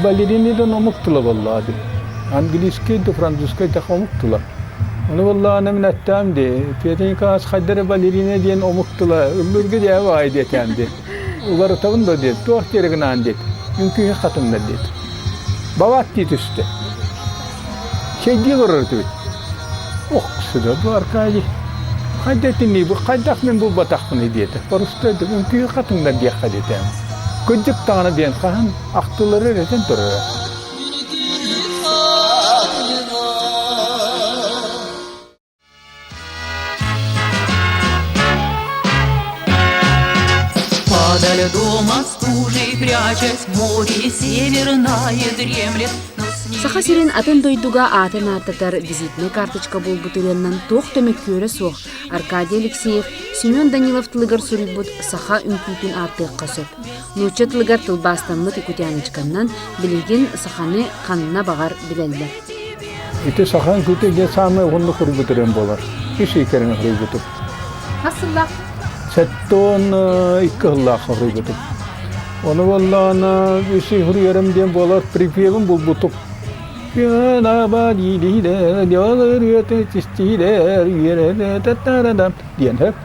Балерина да омук тыла буоллаҕа дии. Английский да французскай да омук тыла. Ону буоллаҕына мин эттэм дии, Петя Николаевич хайда эрэ балерина диэн омук тыла ыллыырга дии баай диэтэм дии. Уларытабын да диэт, туох диэри гынаан диэт, үҥкүүһү хатыннар диэт. Бабаат дии түстэ. Чэйдии олорор этибит. Ох, сыда бу Аркадий. Хайда итинний бу хайдах мин булбатахпыный диэтэ. Борустуойдук үҥкүүһү хатыннар диэххэ диэтэм. Кырдьык даҕаны диэн хаһан ахтылары эрэтэн турара. Подо льдом от стужи прячась, море северное дремлет. Саха сирин атын дойдуга аатын ааттатар визитнэй карточка буолбут ырыаннан туох да мөккүөрэ суох Аркадий Алексеев Семен Данилов тылыгар суруйбут саха үҥкүүтүн ааттыахха сөп. Нуучча тылыгар тылбаастаммыт Якутяночканнан билигин саханы ханна баҕар билэллэр. Ити саха үҥкүүтэ дьэ саамай уһуннук суруйбут ырыам буолар. Үс ый кэриҥэ суруйбутум. Хас сыллаах? 72 сыллаах суруйбутум. Ону буоллаҕына үс ый суруйарым диэн буолар припевин булбутум. Диэн сөп.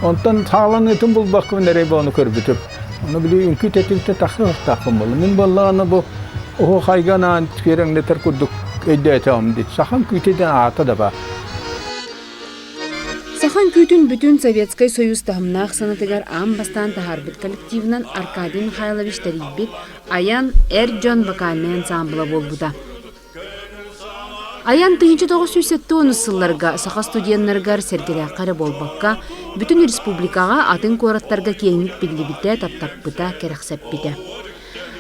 Онтон саҕаланыытын булбаккын эрэй ону көрбүтүм. Ону били үҥкүү тэтимтэ тахсыахтаахпын буолла. Мин буоллаҕына бу оһуохайга анаан түөрэҥнэтэр курдук өйдөөтөҕүм дии. Сахам күүтэ диэн аата да баар. Саха үҥкүүтүн бүтүн Советскай Союз таһымнаах санатыгар аан бастаан таһаарбыт коллективынан Аркадий Михайлович тэрийбит Айан эр дьон вокальнай ансаамбыла буолбута. Айан 1970 сылларга саха студеннарыгар Сэргэлээххэ эрэ буолбакка, бүтүн республикаҕа атын куораттарга киэҥник биллибитэ, таптаппыта, кэрэхсэппитэ.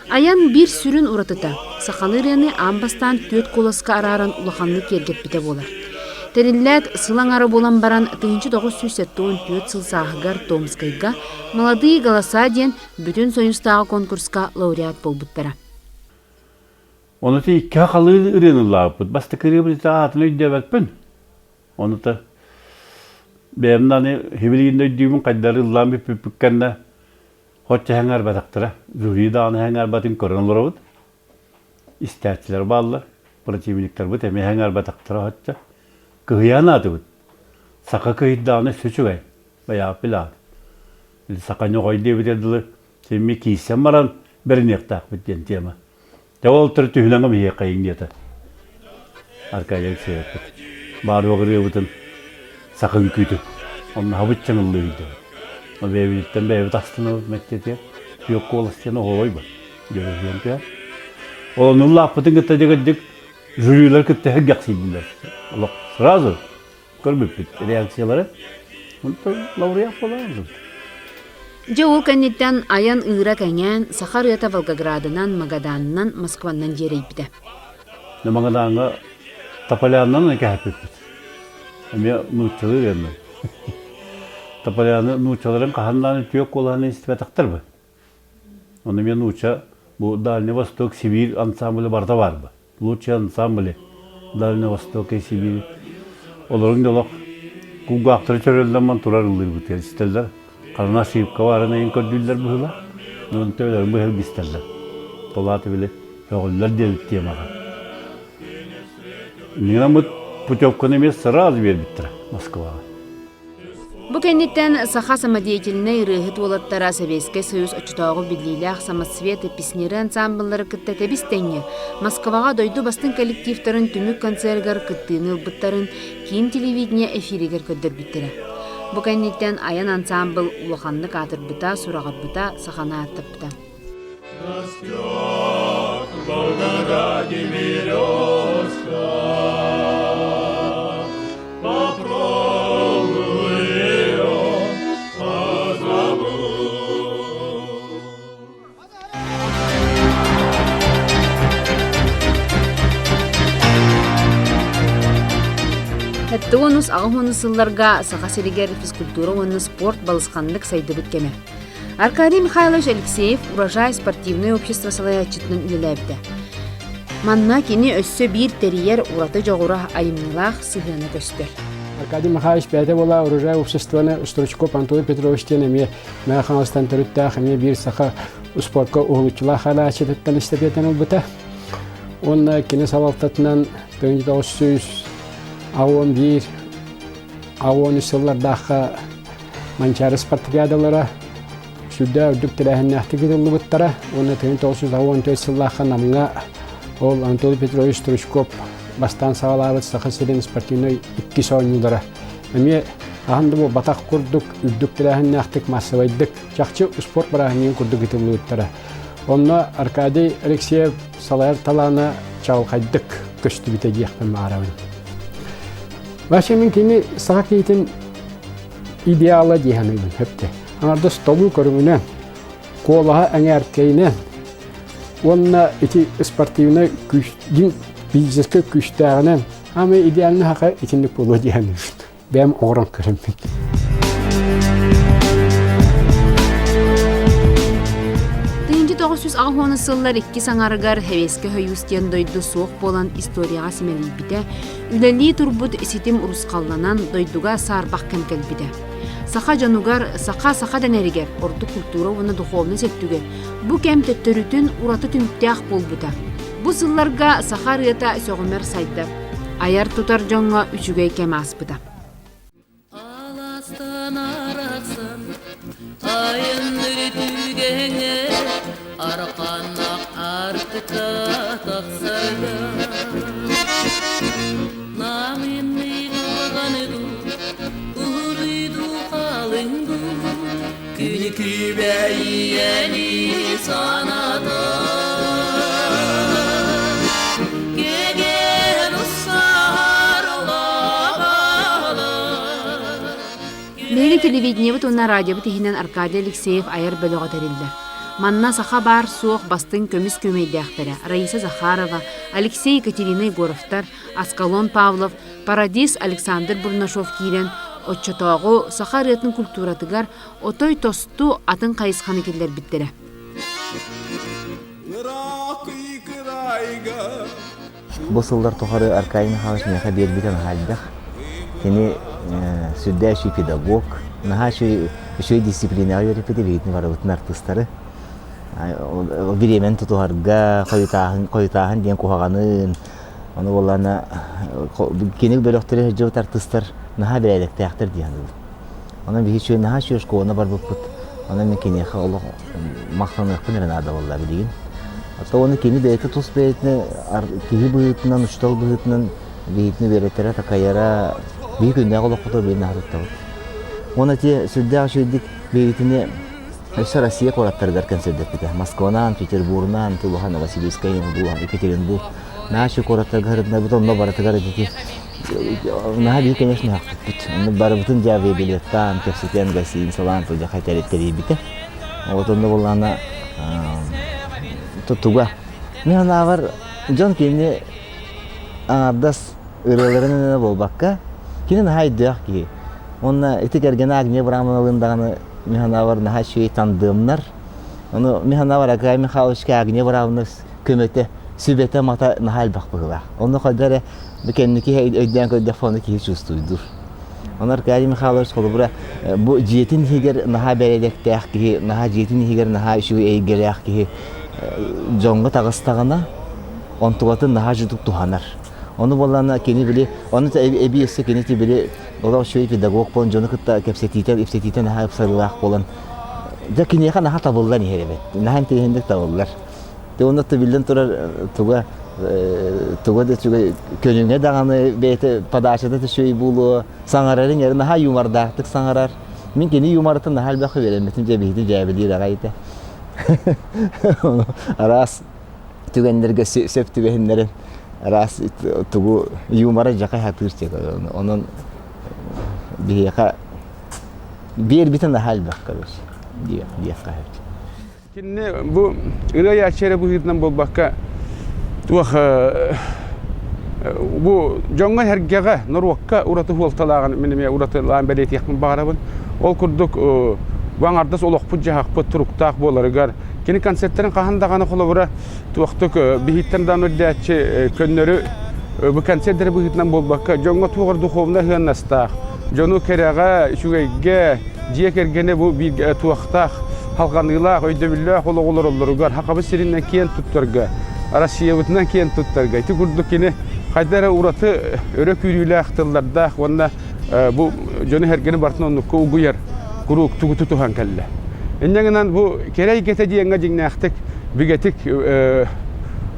Айан биир сүрүн уратыта сахалыы ырыаны аан бастаан түөрт куоласка арааран улаханнык киэргэппитэ буолар. Тэриллээт, сыл аҥара буолан баран 1974 сыл сааһыгар Томскайга «Молодые голоса» диэн Бүтүн Союзтааҕы конкурска лауреат буолбуттара. Ону ти икки халыы ырыаны ыллаабыппыт. Бастакы ырыабыт аатын өйдөөбөппүн. Ону та бэйэм аны хибилигин өйдүүбүн хайдары ыллаан бүппүппүт кэннэ хоччо хэҥээрбатахтара. Жюри даҕаны хэҥээрбатын көрөн олоробут. Истээччилэр бааллар. Противниктарбыт эмиэ хэҥээрбатахтара хоччо. Кыһыйан аатыбыт. Саха кыһыйдаҕына сүчүгэй. Байааппил аат. Саха ньоҕой диэбитэ дылы симми киирсэн баран бэриниэхтээхпит диэн тема. Дьэ ол төрүт түһүнэҥҥэ биһиэхэ диэтэ. Аркадий Алексеевпыт. Баар ырыабытын саха үҥкүүтүн. Онно хабыччаҥ ыллыы өйдөбүт. Ол бэйэбититтэн бэйэбит астынабыт мэктиэтигэр. Түөх куолас диэн оһуобай бар. Дьөрөһүйэн түһэр. Ол ону ыллааппытын кытта дьэ жюрилар кытта сэргэхсийдилэр. Олох сразу көрбүппүт реакциялары. Онтон лауреат буолан Дьэ ол кэнниттэн айан ыыра кэҥээн, саха ырыата Волгоградынан, Магаданынан, Москваннан дьиэрэйбитэ. Магадаҥҥа Тополянынан кэһэппиппит. Эмиэ нууччалыы ырыаннар. Тополяны нууччаларын хаһан даҕаны түөх куолаһынан истибэтэхтэр бы. Ону эмиэ нуучча бу Дальний Восток, Сибирь ансамбле барыта баар бы. Лучшие ансамбли Дальнего Востока и Сибири. Олорун да олох кулгаахтары чөрөллөн турар ыллыырбыт истэллэр. Харана ошибка баарын айын көрдүүллэр быһыла. Онон төбөлөрүн быһыл бистэллэр. Толааты били көҕүллэр диэбит темаҕа. Нинамыт путевканы эмиэ сразу биэрбиттэрэ Москваҕа. Бу кэнниттэн саха самодеятельнай ырыаһыт уолаттара Сэбиэскэй Союз оччотооҕу биллиилээх Самоцветы песняры ансаамбыллары кытта тэбис-тэҥҥэ Москваҕа дойду бастыҥ коллективтарын түмүк концерыгар кыттыыны ылбыттарын киин телевидение эфиригэр көрдөрбүттэрэ. Бу кэнниттэн Айан ансаамбыл улаханнык аатырбыта, сураҕырбыта, саханы ааттаппыта. Растет в Волгограде березка, Попробуй ее позабудь. Сэттэ уонус аҕыс уонус сылларга Саха сиригэр физкультура уонна спорт балысханнык сайдыбыт кэмэ. Аркадий Михайлович Алексеев Урожай спортивнай общество салайааччытынан үлэлээбитэ. Манна кини өссө биир тэрийэр ураты дьоҕура айымньылаах сыһыана көстөр. Аркадий Михайлович бэйэтэ буола Урожай обществоны Стручков Антон Петрович диэн эмиэ Мэҥэ Хаҥаластан төрүттээх эмиэ биир саха спорка уһулуччулаах хаалааччытыттан эстафетаны ылбыта. Уонна кини салалтатынан 1981 13 сыллардаахха Манчаары спартакиадалара сүрдээх үрдүк тэрээһиннээхтик ыытыллыбыттара уонна 1914 сыллаахха Намҥа ол Анатолий Петрович Стручков бастаан саҕалаабыт Саха сирин спортивнай иккис оонньуулара эмиэ. Аһан да буолбатах курдук үрдүк тэрээһиннээхтик маассабайдык чахчы успуорт бырааһынньыгын курдук ытыллыбыттара. Онно Аркадий Алексеев салайар талаана чаҕылхайдык көстүбүтэ диэхпин баҕарабын. Вообще мин кини саха киһитин идеала дии саныыбын сөптө. Аҥардас толуу көрүҥүнэн, куолаһа эҥээркэйинэн уонна ити спортивнай күүс, дьиҥ физическэй күүстээҕинэн ама идеальный саха итинник буолуо дии саныыбын. Бэйэм оҥорон көрөммүн. 1980 сыллар иккис аҥарыгар Сэбиэскэй Союз диэн дойду суох буолан историяҕа симэлийбитэ, үлэлии турбут ситим урусхалланан дойдуга саарбах кэм кэлбитэ. Саха дьонугар, саха саха дэнэригэр, ордук культура уонна духовность өттүгэр бу кэм төттөрүтүн ураты түмүктээх буолбута. Бу сылларга саха ырыата сөҕүмэр сайдар, айар-тутар дьоҥҥо үчүгэй кэм ааспыта. Аластан арахсан, айынныр түгэҥэ, арқаннақ артыкка тахсарга. Намынный қалғаныду, уһуруйду халыҥду, күнү күбэйиэни саната. Кеген Биһиги телевидениебыт уонна радиобыт иһинэн Аркадий Алексеев айар бөлөҕө тэриллэр. Манна саха баар-суох бастыҥ көмүс күөмэйдээхтэрэ Раиса Захарова, Алексей Екатерина Егоровтар, Аскалон Павлов, Парадис Александр Бурнашов киирэн, оччотооҕу саха ырыатын культуратыгар отой тосту атын хайысханы киллэрбиттэрэ. Бу сыллар тухары Аркадий Михайлович миэхэ биэрбитэ наһаа элбэх. Кини сүрдээх үчүгэй педагог, наһаа үчүгэй, үчүгэй дисциплинаҕа үөрэппитэ биһигитин барыбытын артыыстары. Бириэмэни тутуһарга, хойутааһын, хойутааһын диэн куһаҕанын, ону буоллаҕына кини бөлөхтөрө сылдьыбыт артыыстар наһаа бэрээдэктээхтэр дии саныыбын. Онон биһи үчүгэй наһаа үчүгэй школаны барбыппыт. Онон мин киниэхэ олох махтаныахпын эрэ наада буолла билигин. Оттон уонна кини бэйэтэ тус бэйэтинэ киһи быһыытынан, учуутал быһыытынан биһигини үөрэтэрэ, такайара биһи күннээҕи олохпутугар билигин наһаа туттабыт. Уонна ити сүрдээх үчүгэйдик биһигитини өссө Россия куораттарыгар кэнсэрдэппитэ. Москванан, Петербургунан, Тулуха, Новосибирскай, Екатеринбург. Наһаа үчүгэй куораттарга сырытыннарбыт, онно барытыгар ити Наһаа биир конечно хахпыппыт. Онно барыбытын дьэ авиабилеттаан, кэпсэтэн, гостиницалаан тылдьахай тэрийбитэ. Вот онно буоллаҕына туга. Мин санаабар дьон кинини аҥардас ырыаларын буолбакка, кини наһаа өйдөөх киһи. Уонна ити кэргэнэ Агния Абрамовналыын даҕаны мин санаабар наһаа үчүгэй тандыамнар. Ону мин санаабар Акай Михайловичка Агния Абрамовна көмөтө, сүбэтэ мата наһаа элбэх быһыылаах. Онно хайда эрэ бу кэнники өйдөөн көрдөххө ону киһи чувствуйдуур. Онон Аркадий Михайлович холобура бу дьиэтин иһигэр наһаа бэрээдэктээх киһи, наһаа дьиэтин иһигэр наһаа үчүгэй эйгэлээх киһи дьоҥҥо таҕыстаҕына онтугатын наһаа дьудук туһанар. Ону буоллаҕына кини били ону эбии өссө кини били олох үчүгэй педагог буолан дьону кытта кэпсэтиитэ ипсэтиитэ наһаа ыпсарыылаах буолан дьэ киниэхэ наһаа табыллан иһэр эбит. Наһаа интэриэһинэйдик табыллар. Дьэ уонна биллэн турар туга туга да үчүгэй көнүҥэ даҕаны бэйэтэ подачата да үчүгэй буолуо саҥарарын эрэ наһаа юмордаахтык саҥарар. Мин кини юморатын наһаа элбэх үөрэммитим дьэ биһиги дьээбэлиир аҕай этэ. Араас түгэннэргэ сөп түбэһиннэрэн араас тугу юмора дьака сатыыр онон биһиэхэ биэрбитэ наһаа элбэх короче диэххэ сөп. Кинини бу ырыа айааччы эрэ быһыытынан буолбакка, туох бу дьоҥҥо-сэргэҕэ, норуокка ураты суолталааҕын мин эмиэ уратылаан бэлиэтиэхпин баҕарабын. Ол курдук бу аҥардас олохпут-дьаһахпыт туруктаах буоларыгар кини концерттарын хаһан даҕаны холобура туохтук биһиттэн даҕаны үрдээччи көннөрү бу концерт эрэ быһыытынан буолбакка дьоҥҥо туох эрэ духовнай сыаннастаах, дьону кэрэҕэ, үчүгэйгэ, дьиэ кэргэнэ бу биир туохтаах халҕаныылаах, өйдөбүллээх олоҕу олороллоругар, Сахабыт сиринэн киэн туттарга, Россиябытынан киэн туттарга ити курдук кини хайда эрэ ураты өрө күүрүүлээх тыллардаах уонна бу дьону-сэргэни барытын оннукка угуйар куруук тугу тутуһан кэллэ. Инньэ гынан бу кэрэ эйгэтэ диэҥҥэ дьиҥнээхтик бигэтик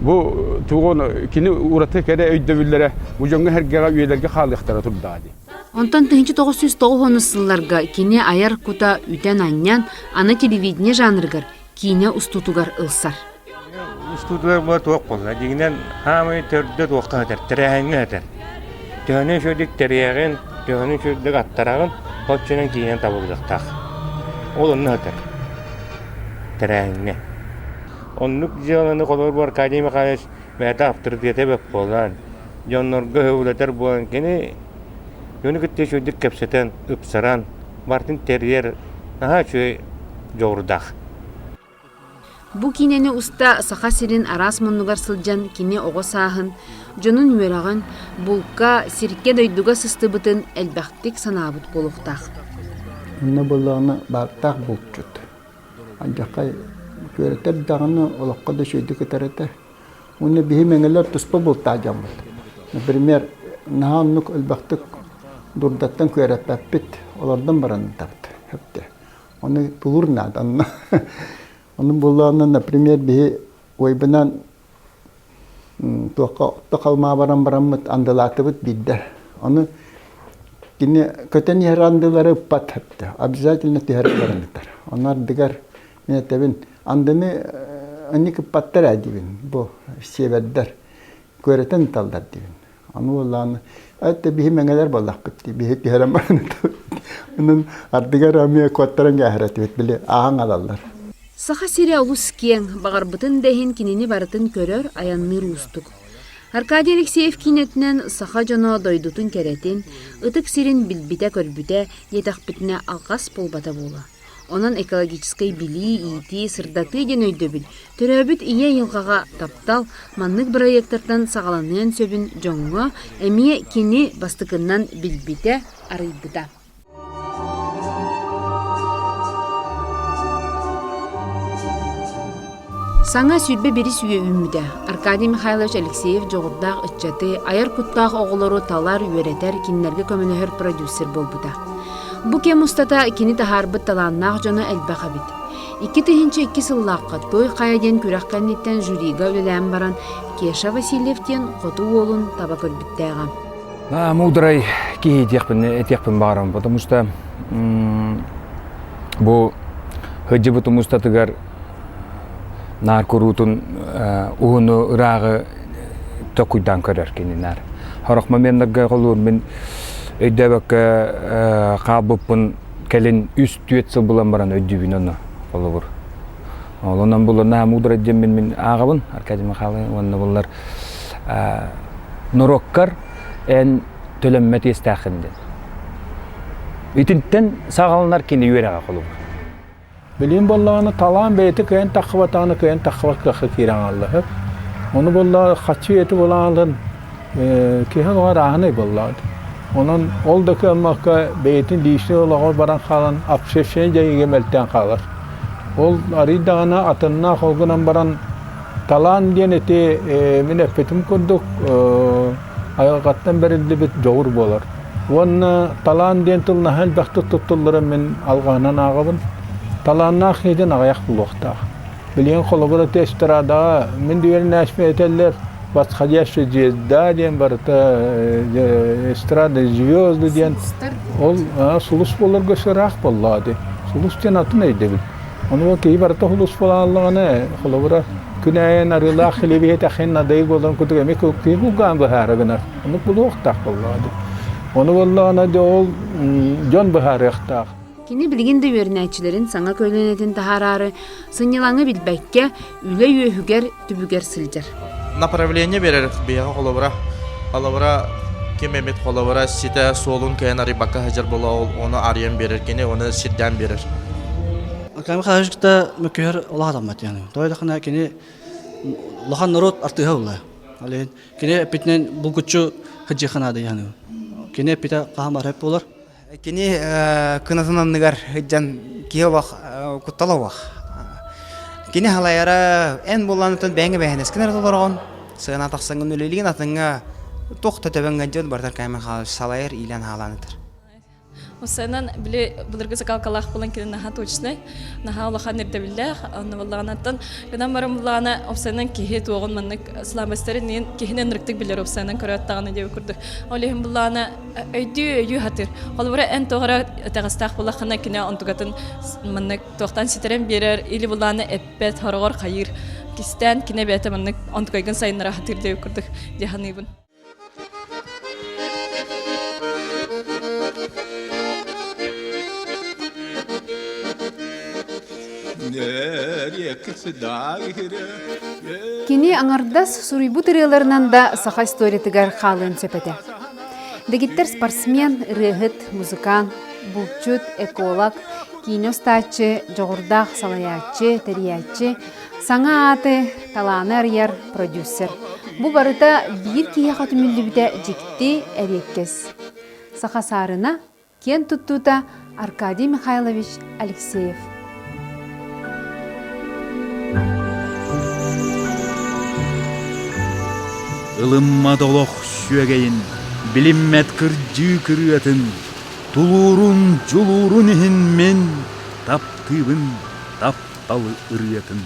бу тугун кини ураты кэрэ өйдөбүллэрэ бу дьоҥҥо-сэргэҕэ үйэлэргэ хаалыахтара турдаҕа дии. Онтон 1990 сылларга кини айар кута үтэн-анньан, аны телевидение жанрыгар, киинэ устуутугар ылсар. Устуутугар була туох буолла? Дьиҥинэн, хаамай төрдө туохха сытар, тэрээһиҥҥэ сытар. Төһөнү үчүгэйдик тэрийэҕин, төһөнү үчүгэйдик аттараҕын, оччонон киинэн табыллыахтаах. Ол онно сытар. Тэрээһиҥҥэ. Оннук дьыаланы холобур Аркадий Михайлович бэйэтэ авторитета бөп буолан, дьоннорго өһүлэтэр буолан кини дьону кытта үчүгэйдик кэпсэтэн, ыпсаран, барытын тэрийэр наһаа үчүгэй дьоҕурдаах. Бу киинэни уста Саха сирин араас муннугар сылдьан кини оҕо сааһын, дьонун үөрэҕин, булка, сиргэ-дойдуга сыстыбытын элбэхтик санаабыт буолуохтаах. Онно буоллаҕына баартаах булчут. Алдьархай күөрэтэр даҕаны олоххо да үчүгэйдик ытар этэ. Уонна биһи мэҥэлэр туспа бултаах дьоммут. Например, наһаа оннук элбэхтик дурдаттан күөрэппэппит, олордон баран ытабыт. Хөптө. Ону тулуур наада онно. Ону буоллаҕына, например, биһи уойбунан туохха отто халмаа баран бараммыт андылаатыбыт биирдэ. Ону кини көтөн иһэр андылары ыппат хөптө. Обязательно түһэрэ баран ытар. Ону ардыгар Мин этэбин, андыны анньык ыппаттар ээ диибин, бу сиэбэрдэр күөрэтэн ыталлар диибин. Аны буоллаҕына, это биһи мэҥэлэр буоллахпыт дии, биһи түһэрэн баран ытабыт. Онон ардыгар эмиэ куоттаран кээһэр этибит, били ааһан алаллар. Саха сирэ олус киэҥ, баҕарбытын да иһин кинини барытын көрөр, айанныыр уустук. Аркадий Алексеев киинэтинэн саха дьоно дойдутун кэрэтин, ытык сирин билбитэ-көрбүтэ диэтэхпитинэ алҕас буолбата буолуо. Онон экологическай билии, иитии, сырдатыы диэн өйдөбүл, төрөөбүт ийэ айылҕаҕа таптал маннык бырайыактартан саҕаланыан сөбүн дьоҥҥо эмиэ кини бастакыннан билбитэ, арыйбыта. Саҥа 21 үйэ үүммүтэ. Аркадий Михайлович Алексеев дьоҕурдаах ыччаты, айар куттаах оҕолору талар, үөрэтэр, кинилэргэ көмөлөһөр продюсер буолбута. Бу кэм устата кини таһаарбыт талааннаах дьоно элбэх эбит. 2002 сыллаахха Той Хайа диэн күрэх кэнниттэн жюрига үлэлээн баран Кеша Васильев диэн хоту уолун таба көрбүттээҕэ. Муударай киһи диэхпин этиэхпин баҕарабын, потому что бу сылдьыбытым устатыгар наар куруутун уһуну ырааҕы токуйдаан көрөр кини наар. Сорох моменнарга холуур мин өйдөөбөккө хаалбыппын кэлин үс-түөрт сыл булан баран өйдүүбүн ону холобур. Онон булар наһаа муударай диэммин мин ааҕабын Аркадий Михайлович уонна буллар норуоккар эн төлөммөт иэстээххин диэн. Итинтэн саҕаланар кини үөрэҕэ холобур. Билим буоллаҕына талаан бэйэтэ кыайан таххыбатаҕына кыайан таххыбат кыахха киирэн хаалла. Ону буоллаҕа хаччы үйэтэ буолаҕын киһи олоҕо арааһынай буоллаҕа. Онон ол да кыаммакка бэйэтин личный олоҕор баран хаалан общественнай дьайыыга мөлтөөн хаалар. Ол арый даҕаны атыннаах ол гынан баран талаан диэн ити мин эппитим курдук айылҕаттан бэриллибит дьоҕур буолар. Уонна талаан диэн тыл наһаа элбэхтик туттулларын мин алҕаһынан ааҕабын. Талааннаах киһитин аҕыйах булуохтаах. Билигин холобура ити эстрадаҕа мин үөрэнээччим этэллэр восходящая звезда диэн барыта эстрада звезды диэн ол сулус буоларга ыраах буоллаҕа дии. Сулус диэн атын өйдөбүл. Ону киһи барыта сулус буолааллаҕына холобура күн аайы арыылаах килиэби иһитэххин надайы буоларын курдук эмиэ киһи кулгаан быһаара гынар. Ону булуохтаах буоллаҕа дии. Ону буоллаҕына дьэ ол дьон быһаарыахтаах. Кини билигин да үөрэнээччилэрин саҥа көлүөнэтин таһаараары сынньалаҥы билбэккэ үлэ үөһүгэр түбүгэр сылдьар. Направление берер биһиэхэ холобура. Холобура ким эмит холобура ситэ суолун кыайан арыйбакка сылдьар буола ол ону арыйан биэрэр кини оны сирдээн биэрэр. Академик Михайловичта мөккүһэр улахан яны. Той кини улахан народ артыыһа була. Ол иһин Кини эппитинэн булгуччу сылдьыахха наада дии Кини эппитэ хаһан барар буолар. Кини кынатын анныгар сылдьан киһи олох куттала олох. Кини халайара эн буоллаанытын бэйэҥэ бэйэнэскин эрэ толороҕун, сыана тахсаҥҥын үлэлиигин атыҥҥа туох да төбөҥ дьон барытар кээмэн салайар иилэн хаалаан ытар. Усанан били былыргы закалкалаах буолан кини наһаа точнай, наһаа улахан ирдэбиллээх, онно буоллаҕынаттан гынан баран буллаҕына опсайынан киһи туоҕун маннык слабостарын иһин киһини ынырыктык билэр опсайынан көрөөт даҕаны диэбит курдук. Ол иһин буллаҕына өйдүү өйүү хатыр. Холобура эн тоҕо эрэ итэҕэстээх буоллаххына кини онтугатын маннык туохтан ситэрэн биэрэр или буллаҕына эппэт, хороҕор хайыыр. Кистээн кини бэйэтэ маннык онтукайгын сайыннара хатыыр диэбит курдук дии саныыбын. Кини аҥардас суруйбут ырыаларынан да саха историятыгар хаалыан сөп этэ. Дэгиттэр спортсмен, ырыаһыт, музыкант, булчут, эколог, киинэ устааччы, дьоҕурдаах салайааччы, тэрийээччи, Саҥа ааты, талааны арыйар продюсер. Бу барыта биир киһиэхэ түмүллүбүтэ дьикти, эриэккэс. Саха саарына, киэн туттуута Аркадий Михайлович Алексеев. Ылыммат олох сүөгэйин, билиммэт кырдьыы кырыатын, тулуурун, дьулуурун иһин мин таптыыбын, таптал ырыатын.